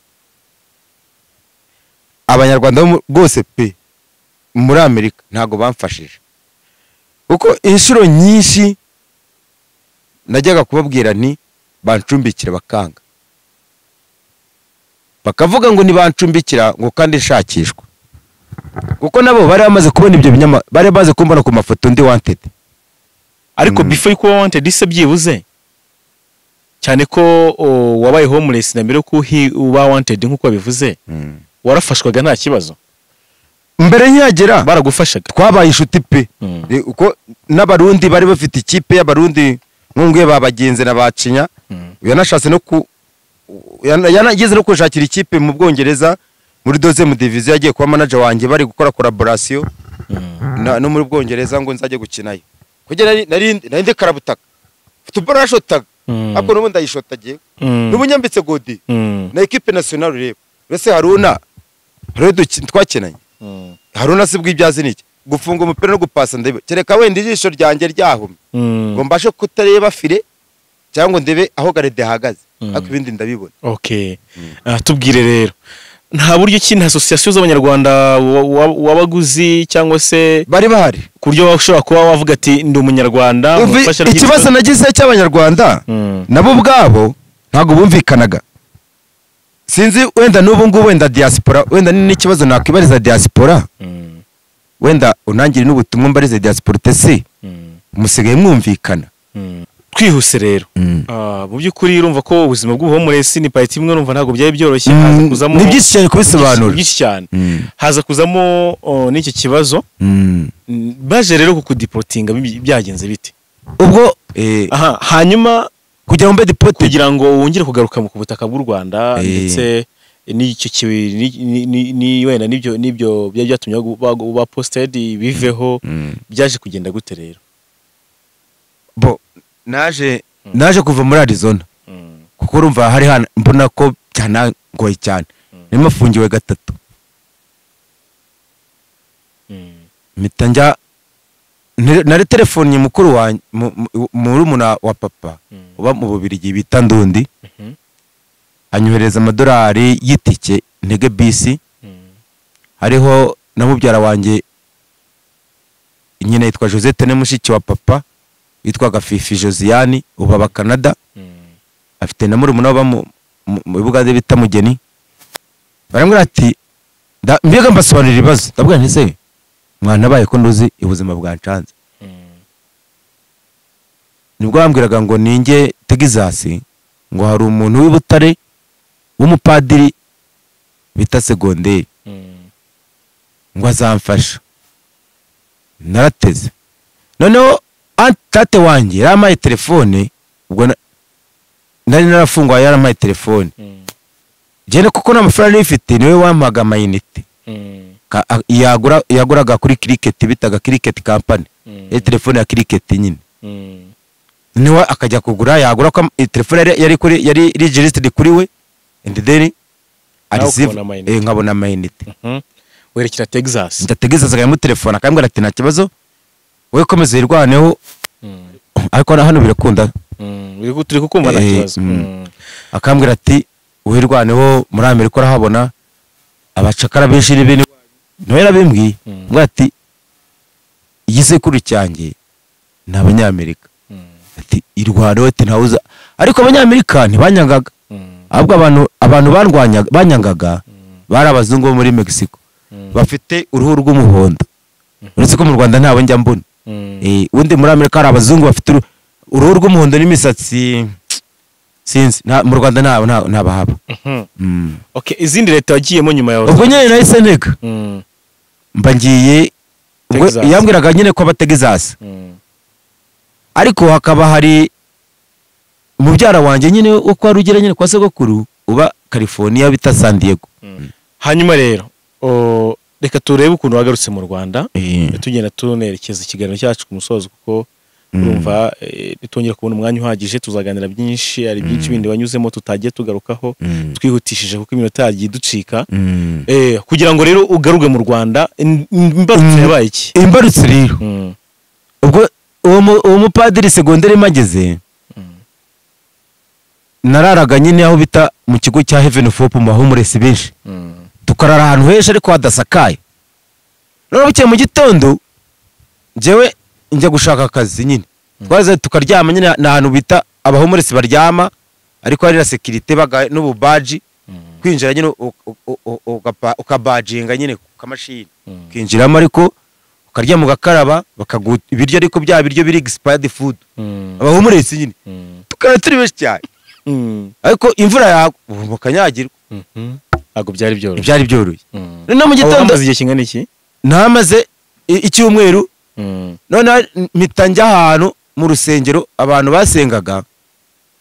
Speaker 1: Abanyarwanda rwose pe muri Amerika ntabwo bamfashije, kuko inshuro nyinshi najyaga kubabwira nti bancumbikire, bakanga, bakavuga ngo ntibancumbikira ngo kandi nshakishwa, kuko nabo bari bamaze kubona ibyo binyama, bari bamaze kumbona ku mafoto ndi wanted.
Speaker 2: Ariko before yuko wanted se byibuze cyane ko wabaye homeless na mbere ko uba wanted nkuko bivuze, warafashwaga nta kibazo
Speaker 1: mbere nkihagera?
Speaker 2: Baragufashaga?
Speaker 1: Twabaye inshuti pe, uko n'Abarundi bari bafite ikipe y'Abarundi nkunguye babagenze na bacinya, yanashatse no ku yanageze no kunshakira ikipe mu Bwongereza muri deuxième division, yagiye kuba manager wanjye, bari gukora collaboration no muri Bwongereza ngo nzajye gukinayo, kugira nari ndi karabutaka football nashotaga, ariko n'ubu ndayishotagiye, n'ubu nyambitse godi na équipe nationale. Ureba mbese Haruna twakinanye, Haruna si bw'ibyazi niki gufunga umupira no gupasa, ndebe kereka wenda ijisho ryanjye ryahumye ngo mbashe kutareba filet cyangwa ndebe aho gardien ahagaze, ariko ibindi ndabibona.
Speaker 2: Okay, tubwire rero, nta buryo ki, nta association z'Abanyarwanda wabaguzi cyangwa se
Speaker 1: bari bahari
Speaker 2: ku buryo ushobora kuba wavuga ati ndi Umunyarwanda?
Speaker 1: Ikibazo nagize cy'Abanyarwanda, nabo ubwabo ntabwo bumvikanaga. Sinzi wenda n'ubu ngubu, wenda diaspora, wenda n'ikibazo nakwibariza diaspora, wenda unangire n'ubutumwa mbarize diaspora utese musigaye mwumvikana?
Speaker 2: Twihuse rero, mu by'ukuri urumva ko ubuzima bw'ubuhomeless ni part imwe, urumva ntabwo byari byoroshye, haza kuzamo
Speaker 1: Ni byinshi cyane kubisobanura.
Speaker 2: Byinshi cyane, haza kuzamo n'icyo kibazo. Baje rero kukudeportinga byagenze bite?
Speaker 1: Ubwo
Speaker 2: aha hanyuma
Speaker 1: kugira ngo mbe deported,
Speaker 2: kugira ngo wongere kugaruka ku butaka bw'u Rwanda, ndetse n'icyo ni wenda n'ibyo byari byatumye uba posted biveho, byaje kugenda gute rero?
Speaker 1: Bo naje kuva muri Arizona, kuko urumva hari hano mbona ko byanangoye cyane, narimo afungiwe 3, mpita njya nari telefone mukuru wanjye, murumuna wa papa uba mu Bubiligi bita Ndundi, anyohereza amadolari y'itike ntege bisi, hariho na mubyara wanjye nyina yitwa Josette, ne mushiki wa papa witwaga Fifi Josiane uba aba Canada, afite na murumuna uba mu Bugande bita Mugeni. Barambwira ati mbega mbasobanurira ibibazo, ndabwira nti se mwana baye ko nduzi ubuzima bwancanze. Nibwo bambwiraga ngo ninge Texas, ngo hari umuntu w'i Butare w'umupadiri bita segonderi ngo azamfasha. Narateze. Noneho tate wanjye yarampaye telefone, ubwo nari narafungwa, yarampaye telefone jene kuko nta mafaranga nari mfite, niwe wampaga amayinite, yaguraga kuri Cricket, bitaga Cricket company, ya telefone ya Cricket nyine, niwe akajya kugura, yagura ko telefone yari kuri yari registered kuri we, and then nkabona amayinite.
Speaker 2: Werekera Texas.
Speaker 1: Njya Texas akajya telefone akambwira ati nta kibazo wowe komeza wirwaneho, ariko hano birakunda,
Speaker 2: turi kukumva nta kibazo.
Speaker 1: Akambwira ati wirwaneho muri Amerika urahabona abacakara benshi n'ibintu, nawe yarabimbwiye, mbwira ati igisekuru cyanjye ni Abanyamerika, ati irwaneho, ati ntawuza. Ariko Abanyamerika ntibanyangaga, ahubwo abantu barwanyaga banyangaga bari abazungu bo muri Mexico bafite uruhu rw'umuhondo, uretse ko mu Rwanda ntawe njya mbona. Ubundi muri Amerika hari abazungu bafite uruhu rw'umuhondo n'imisatsi, sinzi mu Rwanda ntabahaba.
Speaker 2: Okay, izindi leta wagiyemo nyuma yawe?
Speaker 1: Ubwo nyine nahise ntega mba ngiye, ubwo yambwiraga nyine ko aba Texas, ariko hakaba hari Mubyara wanjye nyine wo kwa Rugera nyine kwa sogokuru uba California bita San Diego.
Speaker 2: Hanyuma rero reka turebe ukuntu wagarutse mu Rwanda, tugenda tunerekeza ikiganiro cyacu ku musozo, kuko urumva nitongera kubona umwanya uhagije tuzaganira byinshi, hari byinshi bindi wanyuzemo tutagiye tugarukaho, twihutishije kuko iminota yagiye iducika. Kugira ngo rero ugaruke mu Rwanda, imbarutso yabaye iki?
Speaker 1: Imbarutso rero ubwo uwo mupadiri segonderi mageze nararaga nyine aho bita mu kigo cya Heaven of Hope mu bahumuresi benshi, tukarara ahantu henshi ariko hadasakaye. Rero bukeye mu gitondo njyewe njya gushaka akazi nyine, twaze tukaryama nyine n'ahantu bita abahumuresi baryama, ariko hari na security n'ububaji, kwinjira nyine ukabajinga nyine ku kamashini kwinjiramo, ariko ukaryama ugakaraba bakaguha ibiryo, ariko bya biryo biri expired food. Abahumuresi nyine tukaba turi benshi cyane, ariko imvura yagwa mukanyagirwa.
Speaker 2: Ntabwo byari byoroshye.
Speaker 1: Byari byoroshye. Noneho mu gitondo
Speaker 2: hamaze igihe kingana iki?
Speaker 1: Namaze icyumweru. None mpita njya ahantu mu rusengero abantu basengaga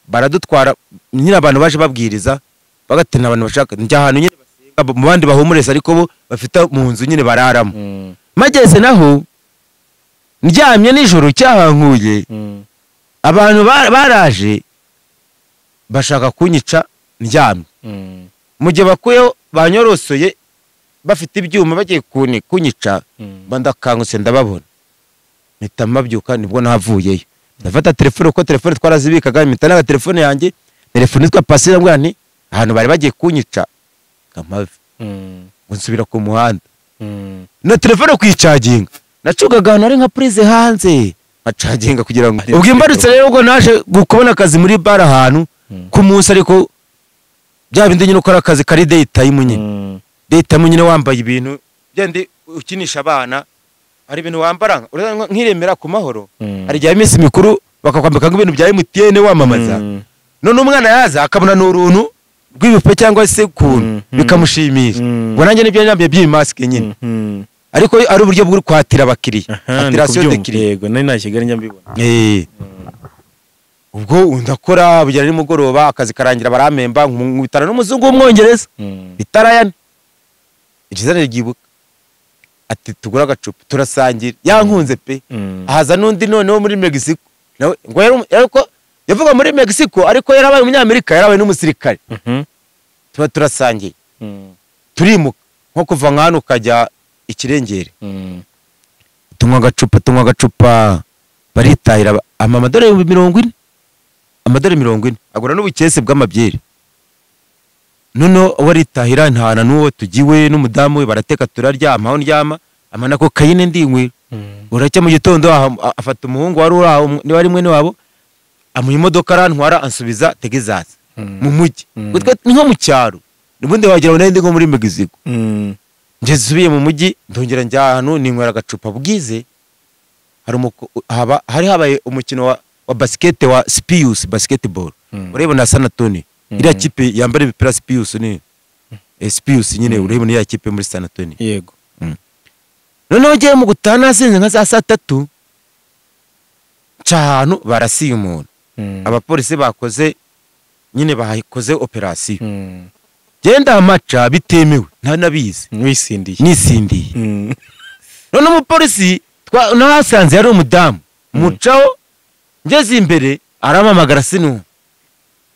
Speaker 1: baradutwara nyine, abantu baje babwiriza bagatena abantu bashaka, njya ahantu nyine basenga mu bandi bahumuresa ariko bo bafite mu nzu nyine bararamo. Mageze naho ndyamye nijoro cyahankuye, abantu baraje bashaka kunyica ndyamye. Mu gihe bakuyeho banyorosoye bafite ibyuma bagiye kunyica, ndakangutse ndababona, mpita mbabyuka, nibwo navuyeyo. Ndafata telefone kuko telefone twarazibikaga, mpita naga telefone yanjye, telefone yitwa Pasira, mbwira nti ahantu bari bagiye kunyica kamave, ngo nsubira ku muhanda. Na telefone kuyicaginga nacugaga ahantu ari nka prise hanze nkacaginga kugira ngo ubwo imbarutse. Rero ubwo naje kubona akazi muri bar ahantu ku munsi, ariko bya bindi nyine ukora akazi kari day time nyine, day time nyine wambaye ibintu byandi ukinisha abana, hari ibintu wambara nkiremera ku mahoro, hari igihe iminsi mikuru bakakwambika nk'ibintu bya MTN wamamaza, none umwana yaza akabona n'uruntu rw'ibipe cyangwa se kuntu bikamushimisha. Ngo nanjye nibyo nambaye by'iyi mask nyine, ariko ari uburyo bwo kwatira abakiriya, attiration de client.
Speaker 2: Yego nari nta Kigali njya mbibona.
Speaker 1: Ubwo ndakora bugera nimugoroba akazi karangira barampemba, nkubitana n'umuzungu w'umwongereza itarayane ikizana ryibuka ati tugura agacupa turasangira, yankunze pe. Ahaza n'undi noneho muri Mexico nawe ngo ariko yavuga muri Mexico ariko yarabaye umunyamerika, yarabaye n'umusirikare. Tuba turasangiye turimuka nko kuva nk'ahantu ukajya ikirengere, tunywa agacupa baritahira amadorari 40, amadorari 40 agura n'ubukese bw'amabyeri. Noneho waritahira ntana n'uwo tugiwe n'umudamu we barateka turaryama, aho ndyama amana ko kayine ndinywera. Uracya mu gitondo afata umuhungu wari uri aho niba ari mwene wabo, amuha imodoka arantwara ansubiza Texas mu mujyi. Ni nko mu cyaro, ubundi wagira ngo ndi nko muri Mexico. Ngeze nsubiye mu mujyi ndongera njya ahantu ninywera agacupa bwize. Hari habaye umukino wa basket wa Spius basketball, urabona San Antonio iriya kipe yambara imipira Spius ni Spius nyine, urabona iriya kipe muri San Antonio.
Speaker 2: Yego.
Speaker 1: Noneho ngiye mu gutaha nasinze nka za saa 3, nca ahantu barasiye umuntu, abapolisi bakoze nyine bakoze operasiyo, genda amaca bitemewe nta nabizi, nisindiye. None umupolisi nahasanze yari umudamu, mucaho ngeze imbere aramamagara sinumva,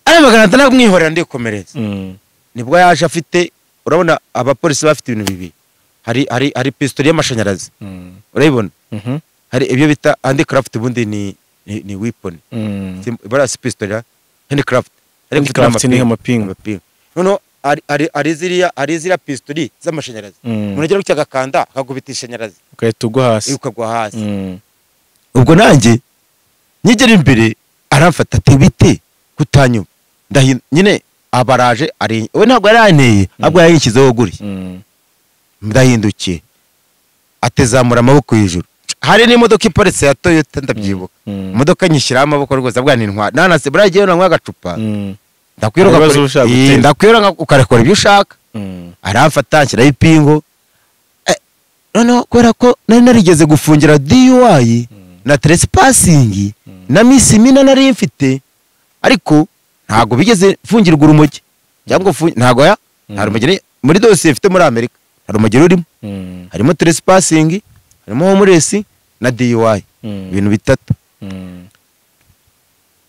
Speaker 1: aramamagara ndanamwihorera ndikomereza. Nibwo yaje afite, urabona abapolisi bafite ibintu bibiri, hari pistol y'amashanyarazi urayibona, hari ibyo bita handicraft, ubundi ni weapon, bara si pistol ya handicraft,
Speaker 2: handicraft ni amapingu.
Speaker 1: Noneho ari ziriya pistol z'amashanyarazi, umuntu agera gutya agakanda akagubita ishanyarazi
Speaker 2: ugahita ugwa hasi,
Speaker 1: ukagwa hasi. Ubwo nanjye nyigera imbere aramfata ati bite kutanyuma, nyine abaraje ari we ntabwo yaranteye ahubwo yayishyizeho gutya, ndahindukiye atezamura amaboko hejuru, hari n'imodoka iparitse ya Toyota ndabyibuka, imodoka nyishyiraho amaboko rwose abwa nintwa nanase buriya gihe nanywa agacupa ndakwiruka ukarekora ibyo ushaka. Aramfata anshyiraho ipingu. Noneho kubera ko nari narigeze gufungira DUI na trespassing na missimina nari mfite, Ariko ntago bigeze mfungirwa urumogi cyangwa ntago ya nta rumogi muri dosiye mfite muri Amerika, nta rumogi rurimo. Harimo trespassing, harimo homeless na DUI, ibintu bitatu.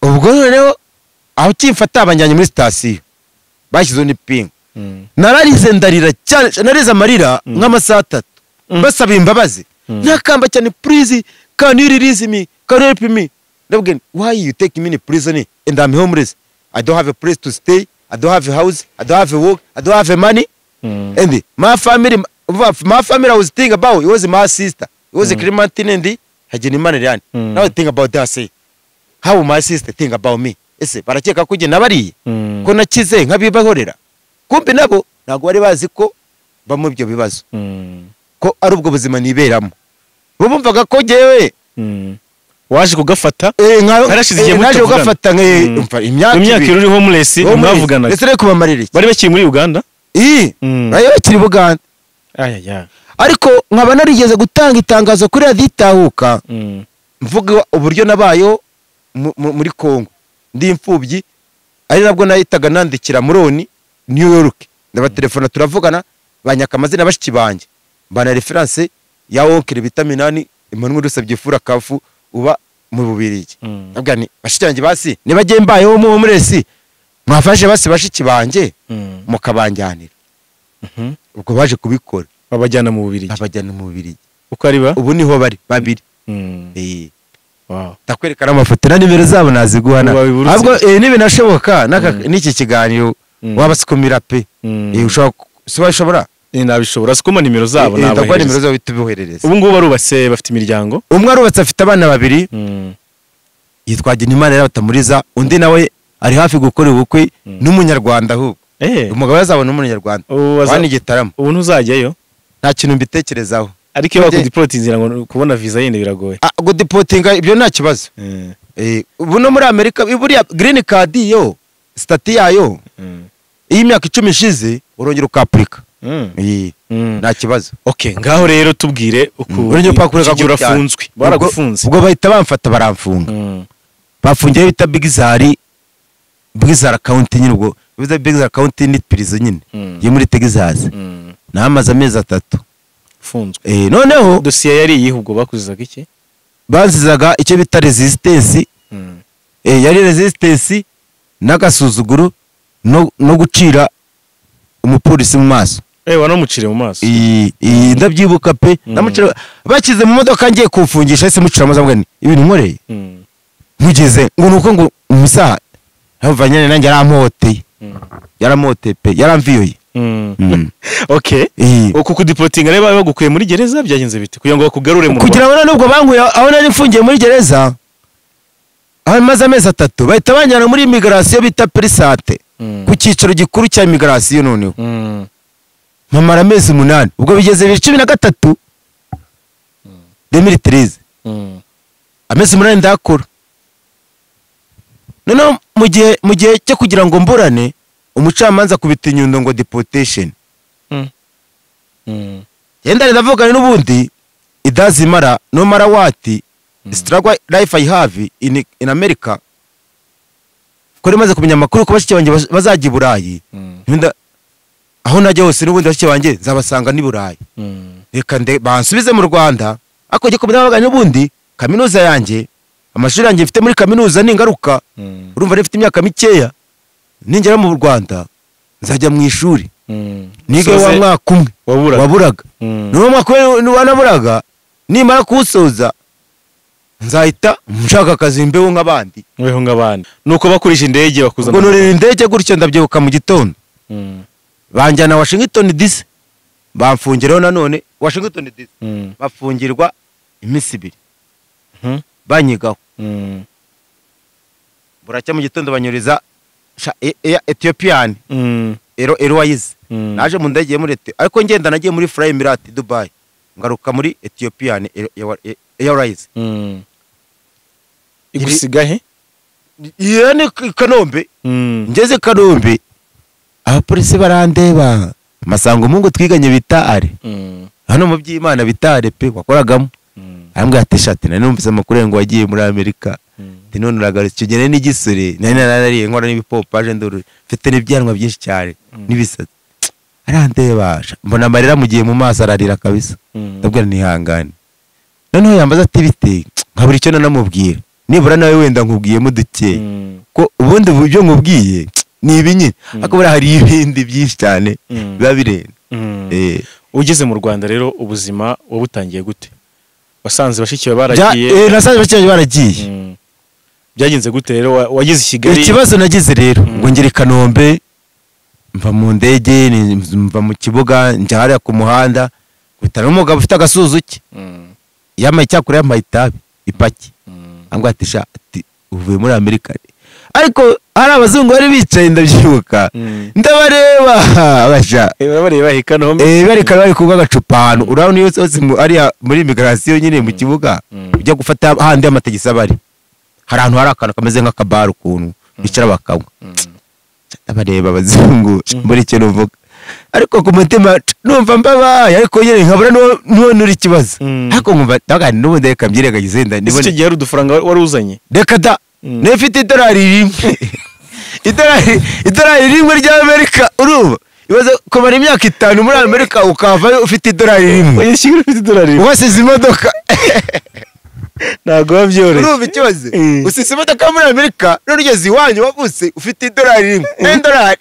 Speaker 1: Ubwo rero aho kimfata abanjyanye muri sitasiyo bashyizeho n'ipingu, nararize ndarira cyane, narize amarira nk'amasaha 3 basaba imbabazi, ntakamba cyane, please can you release me, can you help me? Ndabwira, why you take me in prison and I'm homeless, I don't have a place to stay, I don't have a house, I don't have a work, I don't have a money. And my family I was thinking about, it was my sister, it was Clementine and Hagenimana Liliane. Now I think about that, say how my sister think about me. Ese barakeka ko nabariye ko nakize nkabibahorera, kumbe nabo ntago bari bazi ko bamwe ibyo bibazo ko ari ubwo buzima niberamo. Bo bumvaga ko jewe
Speaker 2: waje kugafata,
Speaker 1: narashize igihe naje kugafata
Speaker 2: imyaka iri homeless mwavuganaga.
Speaker 1: Ndetse reko bamarira iki
Speaker 2: bari bakiri muri Uganda,
Speaker 1: bari bakiri Buganda. Ariko nkaba narigeze gutanga itangazo kuri Radio Itahuka mvuga uburyo nabayo muri Kongo ndi imfubyi, ari nabwo nahitaga nandikira Muroni New York, ndabatelefona turavugana, banyaka amazina bashiki banjye, mbana reference ya onkere bita Minani Emmanuel Rusabye Fura Kafu uba mu Bubirigi. Ndavuga nti bashiki banjye basi nibagiye mbayeho mu homeless mwafashe basi bashiki banjye mukabanjyanira. Ubwo baje kubikora
Speaker 2: babajyana mu Bubirigi,
Speaker 1: babajyana mu Bubirigi
Speaker 2: uko ari ba
Speaker 1: ubu niho bari babiri.
Speaker 2: Wow.
Speaker 1: Ndakwereka n'amafoto na nimero zabo naziguhana. Ahubwo nibinashoboka n'iki kiganiro wabasukumira pe. Ushobora ushobora
Speaker 2: nabishobora sukuma nimero zabo
Speaker 1: nabahereza. Ndakwa nimero zabo bituboherereza.
Speaker 2: Ubu ngubu barubatse bafite imiryango.
Speaker 1: Umwe arubatse afite abana babiri. Yitwa Genimana Batamuriza, undi nawe ari hafi gukora ubukwe n'umunyarwanda ahubwo. Umugabo yazabona umunyarwanda. Wani gitaramo.
Speaker 2: Ubu ntuzajyayo?
Speaker 1: Nta kintu mbitekerezaho.
Speaker 2: Ariko iyo bakudipotingira ngo kubona visa yindi biragoye.
Speaker 1: Gudipotinga ibyo nta kibazo. Ubu no muri Amerika buriya green card yo stati yayo iyi myaka 10 ishize urongera ukapurika. Nta kibazo.
Speaker 2: Okay, ngaho rero tubwire uko urafunzwe. Baragufunze.
Speaker 1: Ubwo bahita bamfata baramfunga. Bafungiye bita Bigizari County nyine, ubwo biza Bigizari County ni prison nyine yo muri Texas. Namaze amezi 3
Speaker 2: funzwe.
Speaker 1: Noneho
Speaker 2: dosiye yari iyihe ubwo bakuzizaga iki?
Speaker 1: Bazizaga icyo bita resistance. Yari resistance n'agasuzuguro no gucira umupolisi mu maso.
Speaker 2: Wanamucire mu maso.
Speaker 1: Ndabyibuka pe, namucira bakize mu modoka ngiye kumfungisha ese mucira amazi amwe ibintu nkoreye. Nkugeze ngo nuko ngo umusaha havanye nanjye yaramhoteye. Yaramhoteye pe, yaramviyoye.
Speaker 2: Okay. Uku kudipotinga rero bagukuye muri gereza byagenze bite kugira ngo bakugarure mu Rwanda?
Speaker 1: Kugira ngo nubwo bankuye aho nari mfungiye muri gereza aho maze amezi 3 bahita banjyana muri immigration bita Perisate ku cyicaro gikuru cya immigration noneho. Mpamara amezi 8 ubwo bigeze 2013 2013. Amezi 8 ndakora. Noneho mu gihe cyo kugira ngo mburane umucamanza kubita inyundo ngo deportation. Yenda ndavugana n'ubundi idazimara no mara what struggle life I have in America. Kuri maze kumenya amakuru ko bashiki banjye bazajya i Burayi. Aho najya hose n'ubundi bashiki banjye nzabasanga ni Burayi. Reka bansubize mu Rwanda ariko njye kumenya n'ubundi kaminuza yanjye amashuri yanjye mfite muri kaminuza ningaruka urumva mfite imyaka mikeya ningera mu Rwanda nzajya mu ishuri nige wa mwaka umwe waburaga n'uwo mwaka wanaburaga nimara kuwusoza nzahita nshaka akazi mbeho nk'abandi
Speaker 2: mbeho nk'abandi. Nuko bakurije indege bakuzana
Speaker 1: ubwo nurira indege gutyo ndabyibuka mu gitondo banjyana Washington DC bamfungiraho nanone Washington DC bafungirwa iminsi 2 banyigaho. Buracya mu gitondo banyuriza Ethiopian Airways. Naje mu ndege muri ariko ngenda nagiye muri Fly Emirates Dubai ngaruka muri Ethiopian Airways.
Speaker 2: Igusiga he?
Speaker 1: Iyo ni Kanombe. Ngeze Kanombe abapolisi barandeba masanga umungu twiganye bita Are hano mu by'Imana bita Are pe wakoragamo. Arambwira ati shati nari numvise amakuru ngo wagiye muri Amerika. Ati none uragarutse, icyo gihe nari n'igisore, nari narariye nkora n'ibipopaje nduru, mfite n'ibyanwa byinshi cyane n'ibisatsi. Arandeba, mbona amarira mugiye mu maso, ararira kabisa. Ndabwira nihangane. Noneho yambaza ati bite, nkabura icyo nanamubwira. Nibura nawe wenda nkubwiyemo duke, ko ubundi ibyo nkubwiye ni ibi nyine, ariko buriya hari ibindi byinshi cyane biba birenze.
Speaker 2: Ugeze mu Rwanda rero ubuzima wabutangiye gute? Wasanze bashiki bawe baragiye?
Speaker 1: Nasanze bashiki banjye baragiye.
Speaker 2: Byagenze gute rero wageze i Kigali?
Speaker 1: Ikibazo nagize rero, ngo ngere i Kanombe, mva mu ndege, mva mu kibuga, njya hariya ku muhanda, mpita n'umugabo ufite agasuzuki. Yambaye icyakora, yambaye itabi ipaki. Ambwira ati sha, ati uvuye muri Amerika. Ariko hari abazungu bari bicaye, ndabyibuka, ndabareba basha.
Speaker 2: Barabareba i Kanombe.
Speaker 1: Bari bari kunywa agacupa ahantu. Urabona iyo hose ariya muri immigration nyine mu kibuga, ujya gufata handi amategeko abari. Hari ahantu hari akantu kameze nk'akabara ukuntu bicara bakanywa. Ndabareba abazungu, mbura ikintu mvuga. Ariko ku mutima numva mbabaye, ariko nyine nkabura n'uwo nuri ikibazo. Ariko nkumva ndavuga nti n'ubundi reka mbyirengagize, nda
Speaker 2: Ese icyo gihe hari udufaranga wari uzanye?
Speaker 1: Reka da, nari mfite idolari rimwe. Idolari rimwe ry'Amerika, urumva? Ibaze kumara imyaka 5 muri Amerika ukavayo ufite idolari rimwe.
Speaker 2: Oya, Kigali ufite idolari rimwe.
Speaker 1: Wasize imodoka.
Speaker 2: Ntabwo biba byoroshye.
Speaker 1: Urumva ikibazo? Usize imodoka muri Amerika, none ugeze iwanyu wavutse ufite idolari rimwe. Idolari.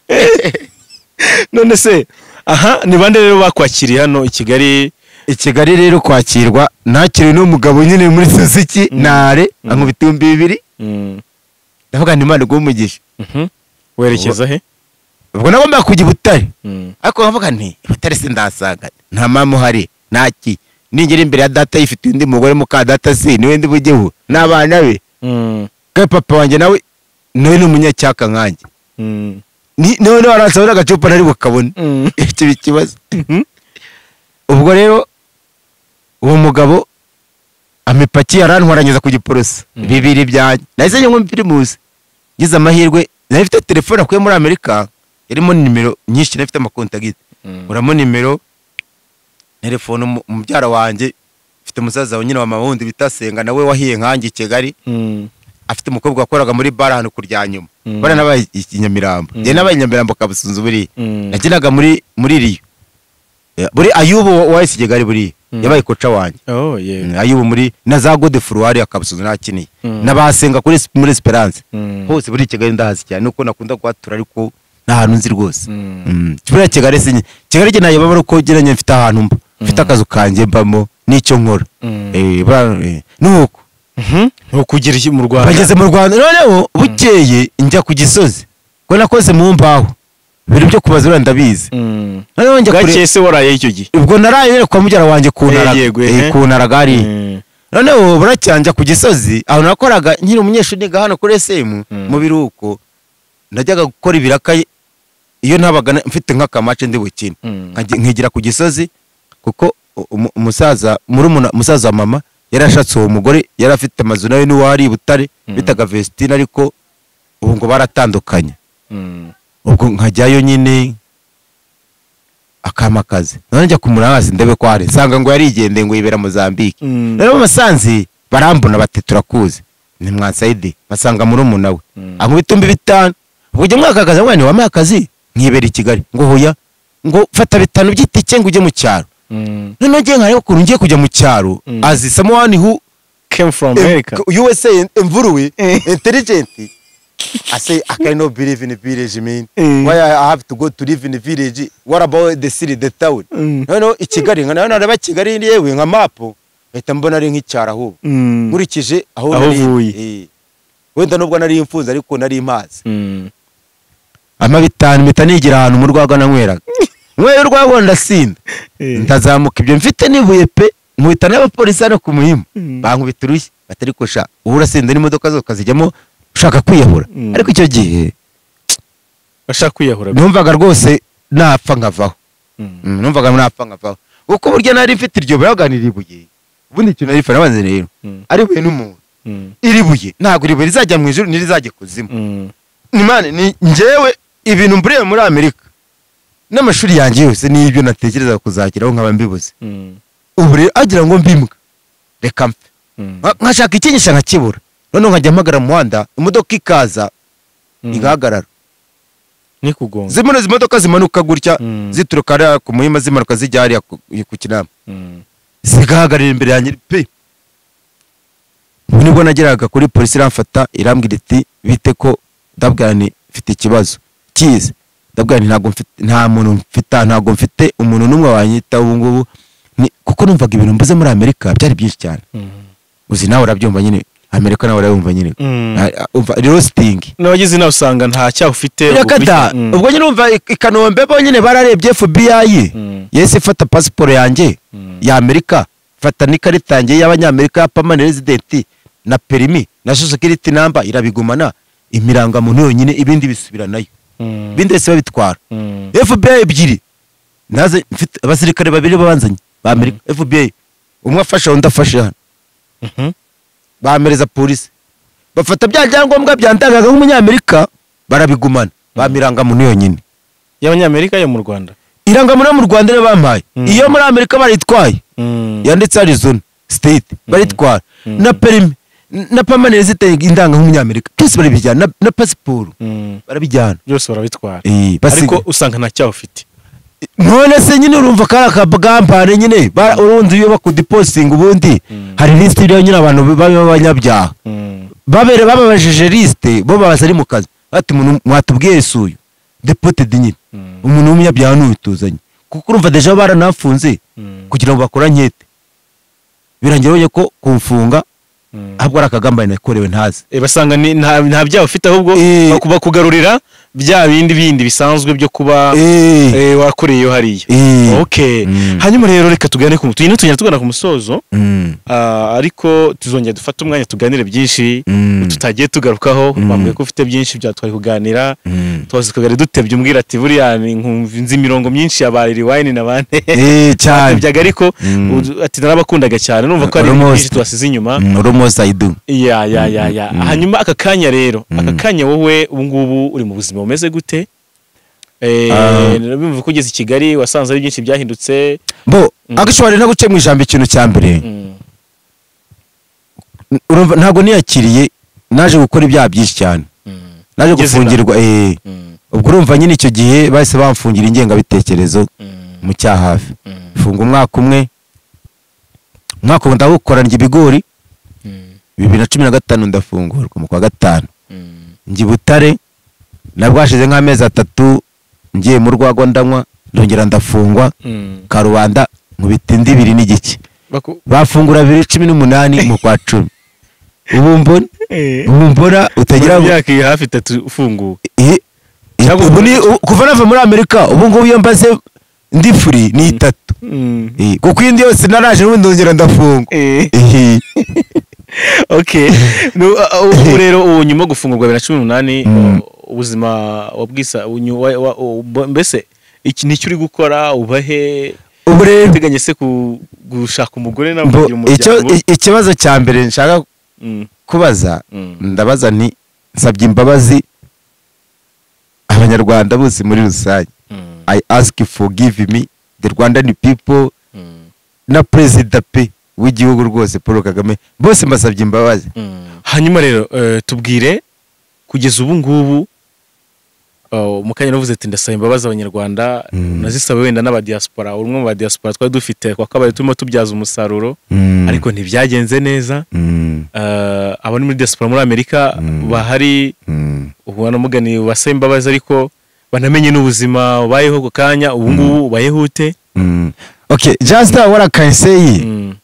Speaker 2: None se, aha ni bande rero bakwakiriye hano i Kigali?
Speaker 1: I Kigali rero kwakirwa, nakiriwe n'umugabo nyine muri Suzuki, nare, ankubita 2000. Ndavuga nti Imana iguhe umugisha.
Speaker 2: Werekeza he?
Speaker 1: Ubwo nagombaga kujya i Butare. Ariko nkavuga nti i Butare sindasanga, nta mama uhari, nta ki. Ningera imbere ya data yifite undi mugore muka data si niwe ndi bugeho n'abana be. Kandi papa wanjye nawe ni umunyacyaka nkanjye. Ni nawe aransaba agacupa nari bukabone. Icyo kibazo. Ubwo rero uwo mugabo amipaki arantwaranyeza ku Giporoso bibiri byanjye. Nahise nywa Primus. Ngize amahirwe nari mfite telefone akuye muri Amerika irimo nimero nyinshi, nari mfite amakontagiti. Uramo nimero telefone umubyara wanjye, mfite musaza wa nyina wa mama wundi bita Senga nawe wahiye nkanjye i Kigali. Afite umukobwa wakoraga muri bar hano kurya nyuma. Bara nabaye i Nyamirambo. Njye nabaye i Nyamirambo kabusunzu buri. Nakinaga muri Riyo. Buri Ayubu wa Kigali buri yabaye koca wanjye. Ayubu muri na za Godefroid akabusunzu nakiniye. Nabasenga kuri muri Esperance. Hose buri Kigali ndahazi cyane nuko nakunda kwatura ariko nta hantu nzi rwose. Buriya Kigali sinye. Kigali je nayo babara uko geranye mfite ahantu mba. Mfite akazu kanjye mbamo n'icyo nkora. Nuko
Speaker 2: Ntukugira iki mu Rwanda?
Speaker 1: Bageze mu Rwanda noneho bukeye njya ku Gisozi. Ko nakoze mu mbaho. Ibintu byo kubaza ndabizi. Noneho njya kure.
Speaker 2: Gake se waraye icyo gihe?
Speaker 1: Ubwo naraye kwa mubyara wanjye ku ntara. Ku ntara gari. Noneho buracyanja ku Gisozi aho nakoraga nkiri umunyeshuri niga hano kuri SM mu biruko. Najyaga gukora ibiraka iyo nabaga mfite nk'akamace ndi bukine. Nkigira ku Gisozi kuko umusaza muri musaza wa mama yarashatse uwo mugore yari afite amazu nawe n'uwari i Butare bitaga Vestine, ariko ubu ngo baratandukanye. Ubwo nkajyayo nyine akama akazi. None njya kumuranga ndebe ko hari nsanga ngo yarigendeye ngo yibera Mozambique. Rero bamusanze barambona bati turakuzi ni mwansaidi, basanga muri umuna we ankubita 5,000. Ubwo ujya mwaka akazi mwana wampaye akazi nkibera i Kigali ngo hoya ngo fata 5 by'itike ngo ujye mu cyaro. None ngiye nkareba ukuntu ngiye kujya mu cyaro as someone who
Speaker 2: came from America,
Speaker 1: USA, mvuruwe intelligent. I say I cannot believe in the village, man. Why I have to go to live in the village? What about the city, the town? No, i Kigali nka nareba Kigali yewe nka map mpita mbona ari nk'icyaro ahubwo. Nkurikije aho nari. Wenda nubwo nari imfunze ariko nari impazi. Ama 5 mpita nigira ahantu mu rwaga nanyweraga. Nyweye urwago ndasinda. Ndazamuka ibyo mfite nibuye pe nkubita n'abapolisi hano ku Muhima. Bankubita urushyi batari kosha. Ubu urasinda n'imodoka zose ukazijyamo ushaka kwiyahura. Ariko icyo gihe
Speaker 2: bashaka kwiyahura
Speaker 1: numvaga rwose napfa nkavaho. Numvaga napfa nkavaho. Kuko burya nari mfite iryo baganira ibuye. Ubundi ikintu nari fara rero. Ari buye n'umuntu. Iri buye ntabwo iri buye rizajya mu ijuru nirizajya kuzimu. Ni mane ni njyewe ibintu mburiye muri Amerika. N'amashuri yanjye yose n'ibyo natekerezaga kuzageraho nkaba mbibuze. Ubu rero agira ngo mbimbwa. Reka mfe. Nkashaka ikinyisha nkakibura. Noneho nkajya mpagara mu muhanda, imodoka ikaza igahagarara.
Speaker 2: Nikugonga.
Speaker 1: Zimwe zimodoka zimanuka gutya zituruka hariya ku Muhima, zimanuka zijya hariya ku Kinamba, zigahagarara imbere yanjye pe. Ubu nibwo nageraga kuri polisi, iramfata irambwira iti bite ko, ndabwira nti mfite ikibazo kize, ndabwira nti ntabwo mfite, nta muntu mfite, ntabwo mfite umuntu n'umwe wanyita ubu ngubu, kuko numvaga ibintu mbuze muri Amerika byari byinshi cyane. Uzi nawe urabyumva nyine, Amerika nawe urayumva nyine. Umva roasting
Speaker 2: n'abagize nawe usanga nta cyaha ufite.
Speaker 1: Reka, ubwo nyine umva i Kanombe bo nyine bararebye FBI yahise ifata pasiporo yanjye ya Amerika, fata n'ikarita yanjye y'abanyamerika ya permanent resident na perimi na social security number, irabigumana, imirangamuntu yonyine, ibindi bisubira nayo, ibindi byose babitwara. FBI ebyiri naze mfite abasirikare babiri babanzanye ba Amerika, FBI, umwe afashe undi afashe hano, bamereza polisi, bafata bya byangombwa byandangaga nk'umunyamerika barabigumana, bamirangamuntu yonyine
Speaker 2: y'abanyamerika yo mu Rwanda.
Speaker 1: Irangamuntu yo mu Rwanda niyo bampaye, iyo muri Amerika barayitwaye, yanditse Arizona state baritwara, na perimi na permanent resident indanga nk'umunyamerika byose barabijyana, na pasiporo barabijyana,
Speaker 2: byose barabitwara. Ariko usanga nta cyaha ufite.
Speaker 1: None se nyine urumva kari akagambane nyine, urundi iyo bakudipostinga ubundi hari list iriho nyine abantu b'abanyabyaha, babere bababajije liste, bo babaza ari mu kazi bati umuntu mwatubwiye isuyu deported nyine, umuntu w'umunyabyaha n'ubituzanye, kuko urumva deja baranafunze kugira ngo bakore ankete, birangira babonye ko kumfunga ahubwo ari akagambane nakorewe ntazi.
Speaker 2: Basanga nta byaha ufite, ahubwo bakugarurira bya bindi bindi bisanzwe byo kuba wakoreye iyo hariya. Okay. Hanyuma rero reka tugane ku tugenda tugana ku musozo, ariko tuzongera dufate umwanya tuganire byinshi tutagiye tugarukaho. Bambwiye ko ufite byinshi byatwari kuganira, tubaze kuganira dutebye, umbwira ati buriya nkumva nzi imirongo myinshi ya ba Lil Wayne n'abandi
Speaker 1: cyane
Speaker 2: byaga, ariko ati narabakundaga cyane, numva ko ari byinshi twasize inyuma.
Speaker 1: Almost I do.
Speaker 2: Ya. Hanyuma aka kanya rero, aka kanya wowe ubu ngubu uri mu buzima bumeze gute? Bimva ko ugeze i Kigali wasanze ari byinshi byahindutse.
Speaker 1: Bo actually naguce mu ijambo, ikintu cya mbere urumva ntabwo niyakiriye, naje gukora ibyaha byinshi cyane, naje gufungirwa. Ubwo urumva nyine icyo gihe bahise bamfungira ingengabitekerezo mu cyaha hafi, funga umwaka umwe, umwaka ndawukora ndya ibigori. 2015 ndafungurwa mu kwa gatanu, njya i Butare nabwo hashize nk'amezi 3 ngiye mu rwagwa ndanywa, ndongera ndafungwa Karubanda nkubita indi 2.5, bafungura 2018 mu kwa 10. Ubu mbona utagira
Speaker 2: imyaka hafi 3 ufunguwe.
Speaker 1: Ubu ni kuva nava muri Amerika, ubu ngubu iyo mbaze ndi free ni 3, kuko indi yose naraje n'ubundi ndongera ndafungwa.
Speaker 2: Okay. Ubu rero ubu nyuma gufungurwa 2018 ubuzima wabwisa mbese iki nicyo uri gukora ubahe?
Speaker 1: Ubu rero
Speaker 2: uteganye se gushaka umugore nawe kugira umuryango?
Speaker 1: Ikibazo cya mbere nshaka kubaza, ndabaza nti nsabye imbabazi abanyarwanda bose muri rusange. I ask forgive me the Rwandan people na president pe w'igihugu rwose Paul Kagame, bose mbasabye imbabazi.
Speaker 2: Hanyuma rero tubwire kugeza ubu ngubu, mukanya navuze ati ndasaba imbabazi abanyarwanda, nazisaba wenda n'aba diaspora, umwe mu ba diaspora twari dufite kwa kabaye turimo tubyaza umusaruro, ariko ntibyagenze neza. Abari muri diaspora muri Amerika bahari, ubu banamugani basaba imbabazi, ariko banamenye n'ubuzima ubayeho ku kanya ubu ngubu ubayehute.
Speaker 1: Okay, just what I can say,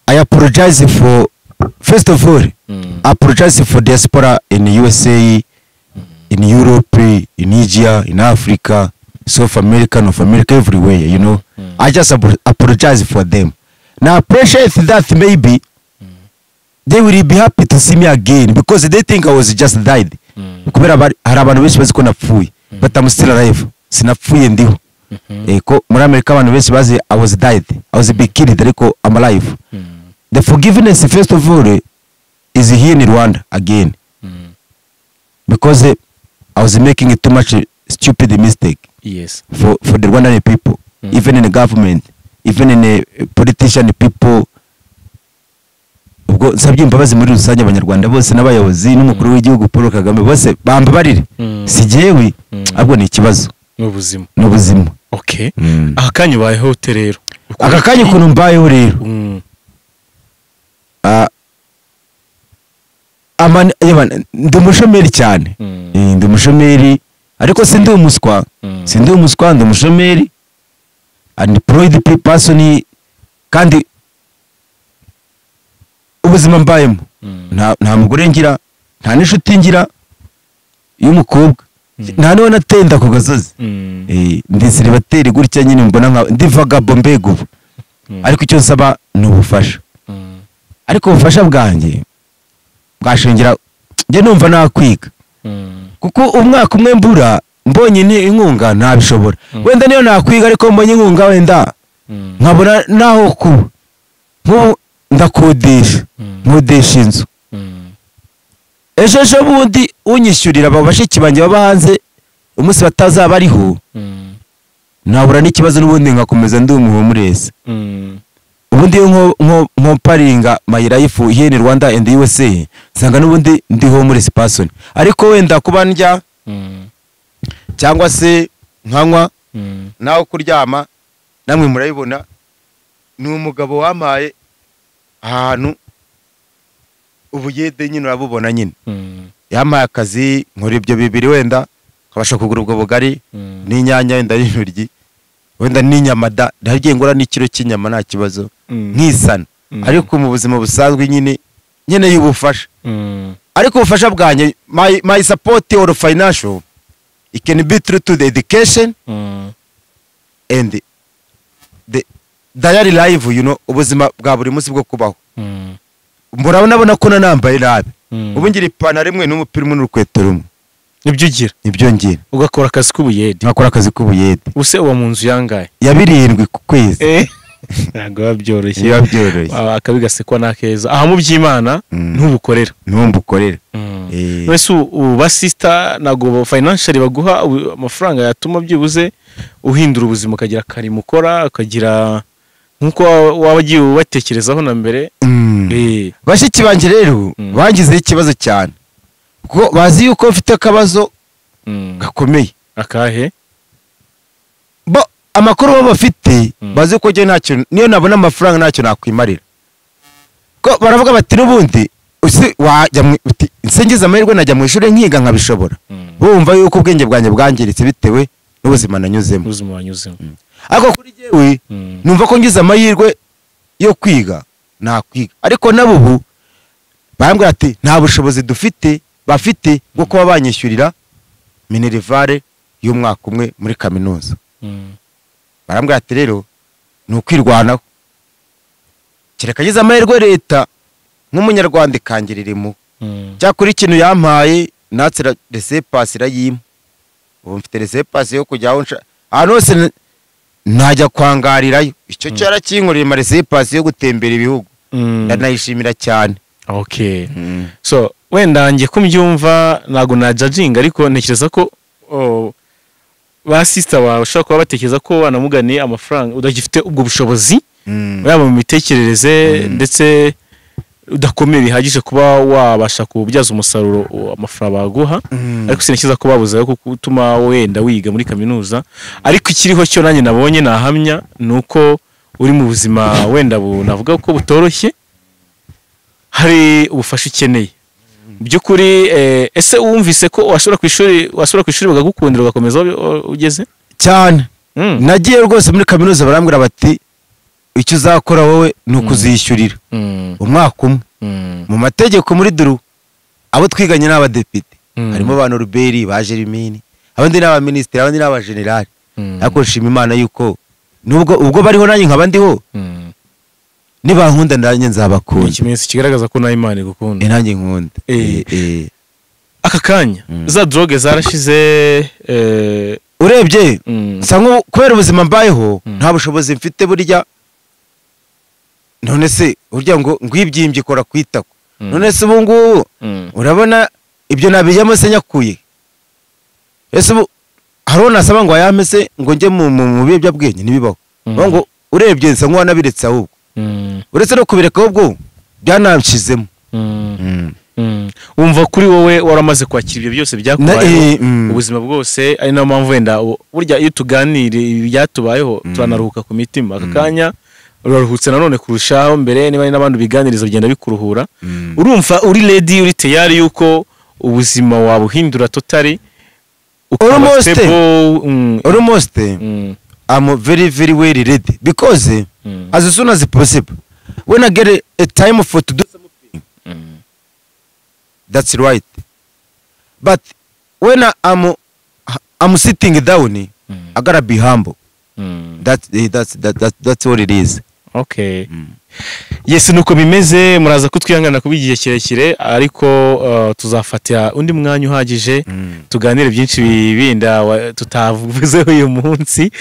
Speaker 1: I apologize for, first of all, I apologize for diaspora in the USA, in Europe, in Asia, in Africa, South America, North America, everywhere, you know. I just apologize for them. Now, appreciate that maybe they will be happy to see me again because they think I was just died. Kubera hari abantu benshi bazi ko napfuye, but I'm still alive. Sinapfuye, ndiho. Ko muri Amerika abantu benshi bazi I was died, I was be killed, ariko I'm alive. The forgiveness first of all is here in Rwanda again, because I was making too much stupid mistake.
Speaker 2: Yes.
Speaker 1: For the Rwandan people, even in the government, even in the politician people.
Speaker 3: Ntabwo nsabye imbabazi muri rusange abanyarwanda bose n'abayobozi n'umukuru w'igihugu Paul Kagame bose bambabarire. Si jyewe, ahubwo ni ikibazo.
Speaker 2: N'ubuzima.
Speaker 3: N'ubuzima.
Speaker 2: Okay. Aka kanya ubayeho ute rero?
Speaker 3: Aka kanya ukuntu mbayeho rero. Ndi umushomeri cyane. Ndi umushomeri ariko sindi umuswa. Sindi umuswa, ndi umushomeri. Unemployed person, kandi ubuzima mbayemo nta mugore ngira, nta n'inshuti ngira y'umukobwa, nta n'uwo natenda ku gasozi. Ndi célibataire gutya nyine, mbona nka ndi vagabond mbega ubu. Ariko icyo nsaba ni ubufasha. Ariko ubufasha bwanjye bwashingira njye numva nakwiga, kuko umwaka umwe mbura mbonye inkunga ntabishobora. Wenda niyo nakwiga ariko mbonye inkunga wenda nkabona naho kuba. Nk'ubu ndakodesha, nkodesha inzu. Ejo bundi unyishyurira abo bashiki banjye baba hanze, umunsi batazaba ariho nabura n'ikibazo, n'ubundi nkakomeza ndi umuhomeless. Ubundi iyo nkomparinga my life here in Rwanda and USA, nsanga n'ubundi ndi homeless person. Ariko wenda kuba ndya cyangwa se nkanywa naho kuryama, namwe murabibona, ni umugabo wampaye ahantu ubuyede nyine urabubona nyine. Yampaye akazi nkora ibyo bibiri, wenda nkabasha kugura ubwo bugari n'inyanya wenda n'intoryi wenda n'inyama da, ndagiye ngura n'ikiro cy'inyama nta kibazo, nkisana. Ariko mu buzima busanzwe nyine nkeneye ubufasha. Ariko ubufasha bwanjye, my support or financial, it can be through to the education and the daily life, you know, ubuzima bwa buri munsi bwo kubaho. Murabona ko nanambaye nabi. Ubu ngira ipantaro imwe n'umupira umwe n'urukweto rumwe.
Speaker 2: Nibyo ugira?
Speaker 3: Nibyo ngira.
Speaker 2: Ugakora akazi k'ubuyede?
Speaker 3: Nkakora akazi k'ubuyede.
Speaker 2: Use uba mu nzu yangaye?
Speaker 3: Ya 7 ku kwezi.
Speaker 2: Ntabwo biba byoroshye.
Speaker 3: Biba byoroshye.
Speaker 2: Akabi gasekwa n'akeza. Aha mu by'Imana ntubukorera.
Speaker 3: Ntumbukorera.
Speaker 2: Wese uba sister ntabwo financially baguha amafaranga yatuma byibuze uhindura ubuzima, ukagira akarimo ukora, ukagira nkuko waba ugiye ubatekerezaho na mbere.
Speaker 3: Bashiki banjye rero bangizeho ikibazo cyane, kuko bazi yuko mfite akabazo gakomeye.
Speaker 2: Akahe?
Speaker 3: Bo amakuru baba bafite bazi ko njye ntacyo, niyo nabona amafaranga ntacyo nakwimarira. Ko baravuga bati n'ubundi wajya nsingiza amahirwe najya mu ishuri nkiga nkabishobora. Bumva yuko ubwenge bwanjye bwangiritse bitewe n'ubuzima nanyuzemo.
Speaker 2: Ubuzima wanyuzemo.
Speaker 3: Ariko kuri jyewe numva ko ngize amahirwe yo kwiga nakwiga. Ariko nabo ubu barambwira ati nta bushobozi dufite bafite bwo kuba banyishyurira minerivare y'umwaka umwe muri kaminuza. Barambwira ati rero ni ukwirwanaho, kereka ngize amahirwe leta nk'umunyarwanda ikangirira impuhwe. Cyakora ikintu yampaye natse laissez-passer irayimpa. Ubu mfite laissez-passer yo kujya aho ahantu hose najya kwangarirayo. Icyo cyarakinkoreye ma laissez-passer yo gutembera ibihugu. Ndanayishimira cyane.
Speaker 2: Okay. So wenda ngiye kumbyumva ntago na judging, ariko ntekereza ko ba sister wawe ushobora kuba batekereza ko wanamuganiye amafaranga udagifite ubwo bushobozi, yaba mu mitekerereze ndetse udakomeye bihagije kuba wabasha kubyaza umusaruro amafaranga baguha. Ariko sinkiza ko babuze yo gutuma wenda wiga muri kaminuza. Ariko ikiriho cyo nanjye nabonye nahamya nuko uri mu buzima wenda navuga ko butoroshye, hari ubufasha ukeneye by'ukuri. Ese wumvise ko washobora ku ishuri, wasubira ku ishuri bagagukundira ugakomeza ugeze
Speaker 3: cyane? Nagiye rwose muri kaminuza barambwira bati icyo uzakora wowe ni ukuzishyurira umwaka umwe. Mu mategeko muri duru abo twiganye n'abadepite harimo ba Norbert, ba Jeremine, abandi n'abaministeri, abandi n'abagenerali. Ariko nshima Imana yuko nubwo ubwo bariho nanjye nkaba ndiho, nibankunda nanjye nzabakunda.
Speaker 2: Ikimenyetso kigaragaza ko nawe Imana igukunda.
Speaker 3: Nanjye nkunda.
Speaker 2: Aka kanya za drogue zarashize.
Speaker 3: Urebye nsa nko kubera ubuzima mbayeho nta bushobozi mfite burya. None se urya ngo ngwibyimbye ikora kwitako. None se ubu ngubu urabona ibyo nabijyamo se nyakuye? Ese ubu hariho nasaba ngo ayampe se ngo njye mu biyobyabwenge? Ntibibaho. Ngo urebye nsa nk'uwanabiretse ahubwo. Uretse no kubireka ahubwo
Speaker 1: Byananshizemo.
Speaker 2: Wumva kuri wowe waramaze kwakira ibyo byose byakubayeho ubuzima bwose, ari nayo mpamvu wenda burya iyo tuganira ibyatubayeho turanaruhuka ku mitima. Aka kanya uraruhutse nanone kurushaho mbere, niba n'abandi biganiriza bigenda bikuruhura. Urumva uri ready, uri tayari yuko ubuzima wabuhindura totally?
Speaker 1: Almost. I'm very very well ready because as soon as possible when I get a time for to do something, that's right. But when I'm sitting down, I gotta be humble. That's what it is.
Speaker 2: Okay. Yes, nuko bimeze. Muraza kutwihangana kuba igihe kirekire, ariko tuzafatira undi mwanya uhagije tuganire byinshi binda tutavuzeho uyu munsi.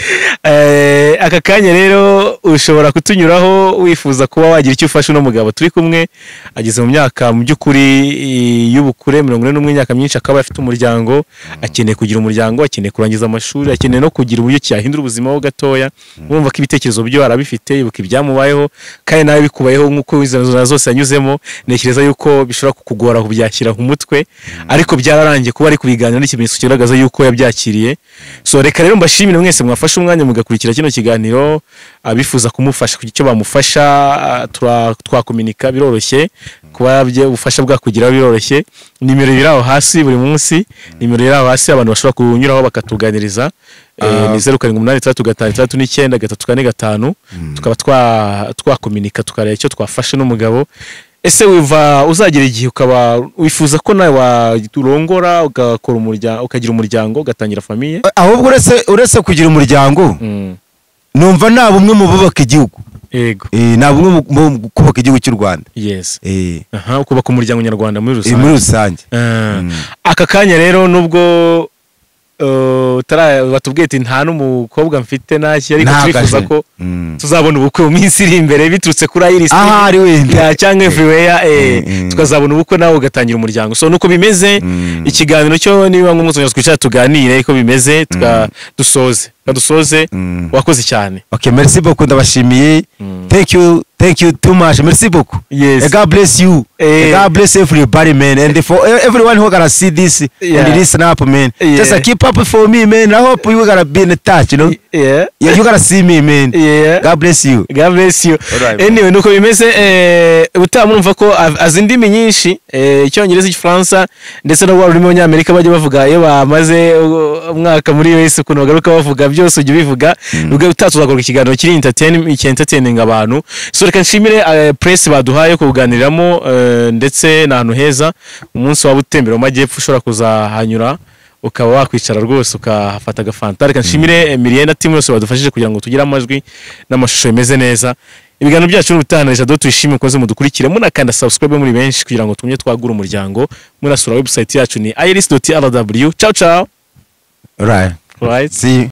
Speaker 2: Aka kanya rero ushobora kutunyuraho wifuza kuba wagira icyo ufasha uno mugabo turi kumwe, ageze mu myaka mu by'ukuri y'ubukure 41, imyaka myinshi, akaba afite umuryango, akeneye kugira umuryango, akeneye kurangiza amashuri, akeneye no kugira uburyo cyahindura ubuzima ho gatoya. Urumva ko ibitekerezo byo arabifite, ibuka ibyamubayeho kandi nawe bikubayeho nk'uko izo zose yanyuzemo. Ntekereza yuko bishobora kukugora kubyakira mu mutwe, ariko byararangiye kuba ari kubiganira n'ikimenyetso kigaragaza yuko yabyakiriye. So reka rero mbashimire mwese mwafashe umwanya mugakurikira kino kiganiro. Abifuza kumufasha kugira icyo bamufasha, twakominika biroroshye, kuba ubufasha bwakugeraho biroroshye. Nimero iri aho hasi buri munsi, nimero iri aho hasi abantu bashobora kunyuraho bakatuganiriza. Ni 0786 569 345, tukaba twakominika tukareba icyo twafashe n'umugabo. Ese wiva uzagira igihe ukaba wifuza ko nawe warongora ugakora umuryango, ukagira umuryango, ugatangira famille?
Speaker 1: Ahubwo uretse kugira umuryango, numva nta bumwe mu bubaka igihugu.
Speaker 2: Yego.
Speaker 1: Nta bumwe mu kubaka igihugu cy'u Rwanda.
Speaker 2: Yes. Kubaka umuryango nyarwanda muri rusange.
Speaker 1: Muri rusange.
Speaker 2: Aka kanya rero nubwo batubwiye ati nta n'umukobwa mfite ntacyo, ariko turifuza ko tuzabona ubukwe mu minsi iri imbere biturutse kuri Iris
Speaker 1: ahari wenda
Speaker 2: cyangwa everywhere, tukazabona ubukwe nawe ugatangira umuryango. So nuko bimeze. Ikiganiro cyo niba ngombwa tuzongera twicara tuganire uko bimeze, dusoze. Wakoze cyane.
Speaker 1: Okay, merci beaucoup, ndabashimiye. Thank you too much. Merci beaucoup.
Speaker 2: Yes.
Speaker 1: God bless you. God bless everybody, man. And for everyone who gonna see this and listen up, man. Just keep up for me, man. I hope you gonna be in touch, you know.
Speaker 2: Yeah.
Speaker 1: Yeah, you gonna see me, man.
Speaker 2: Yeah.
Speaker 1: God bless you.
Speaker 2: God bless you.
Speaker 1: Right,
Speaker 2: anyway, nuko bimeze. Utamurumva ko azi indimi nyinshi, Icyongereza, Igifaransa, ndetse no rurimi rw'Abanyamerika bajya bavuga iyo bamaze umwaka muri US, ukuntu bagaruka bavuga byose ujya ubivuga. Ubwo utazakora ikiganiro kiri entertaining abantu. So reka nshimire press baduhaye kuganiramo, ndetse n'ahantu heza umunsi waba utembera mu majyepfo ushobora kuzahanyura ukaba wakwicara rwose ukahafata agafanta. Reka nshimire Emilien na team yose badufashije kugira ngo tugire amajwi n'amashusho bimeze neza. Ibiganiro byacu n'ubutahana Jado, tuyishime mukoze mudukurikire, munakanda subscribe muri benshi kugira ngo tumye twagura umuryango. Munasura website yacu ni iris.rw. Ciao ciao.
Speaker 1: Right.
Speaker 2: Right.
Speaker 1: See you.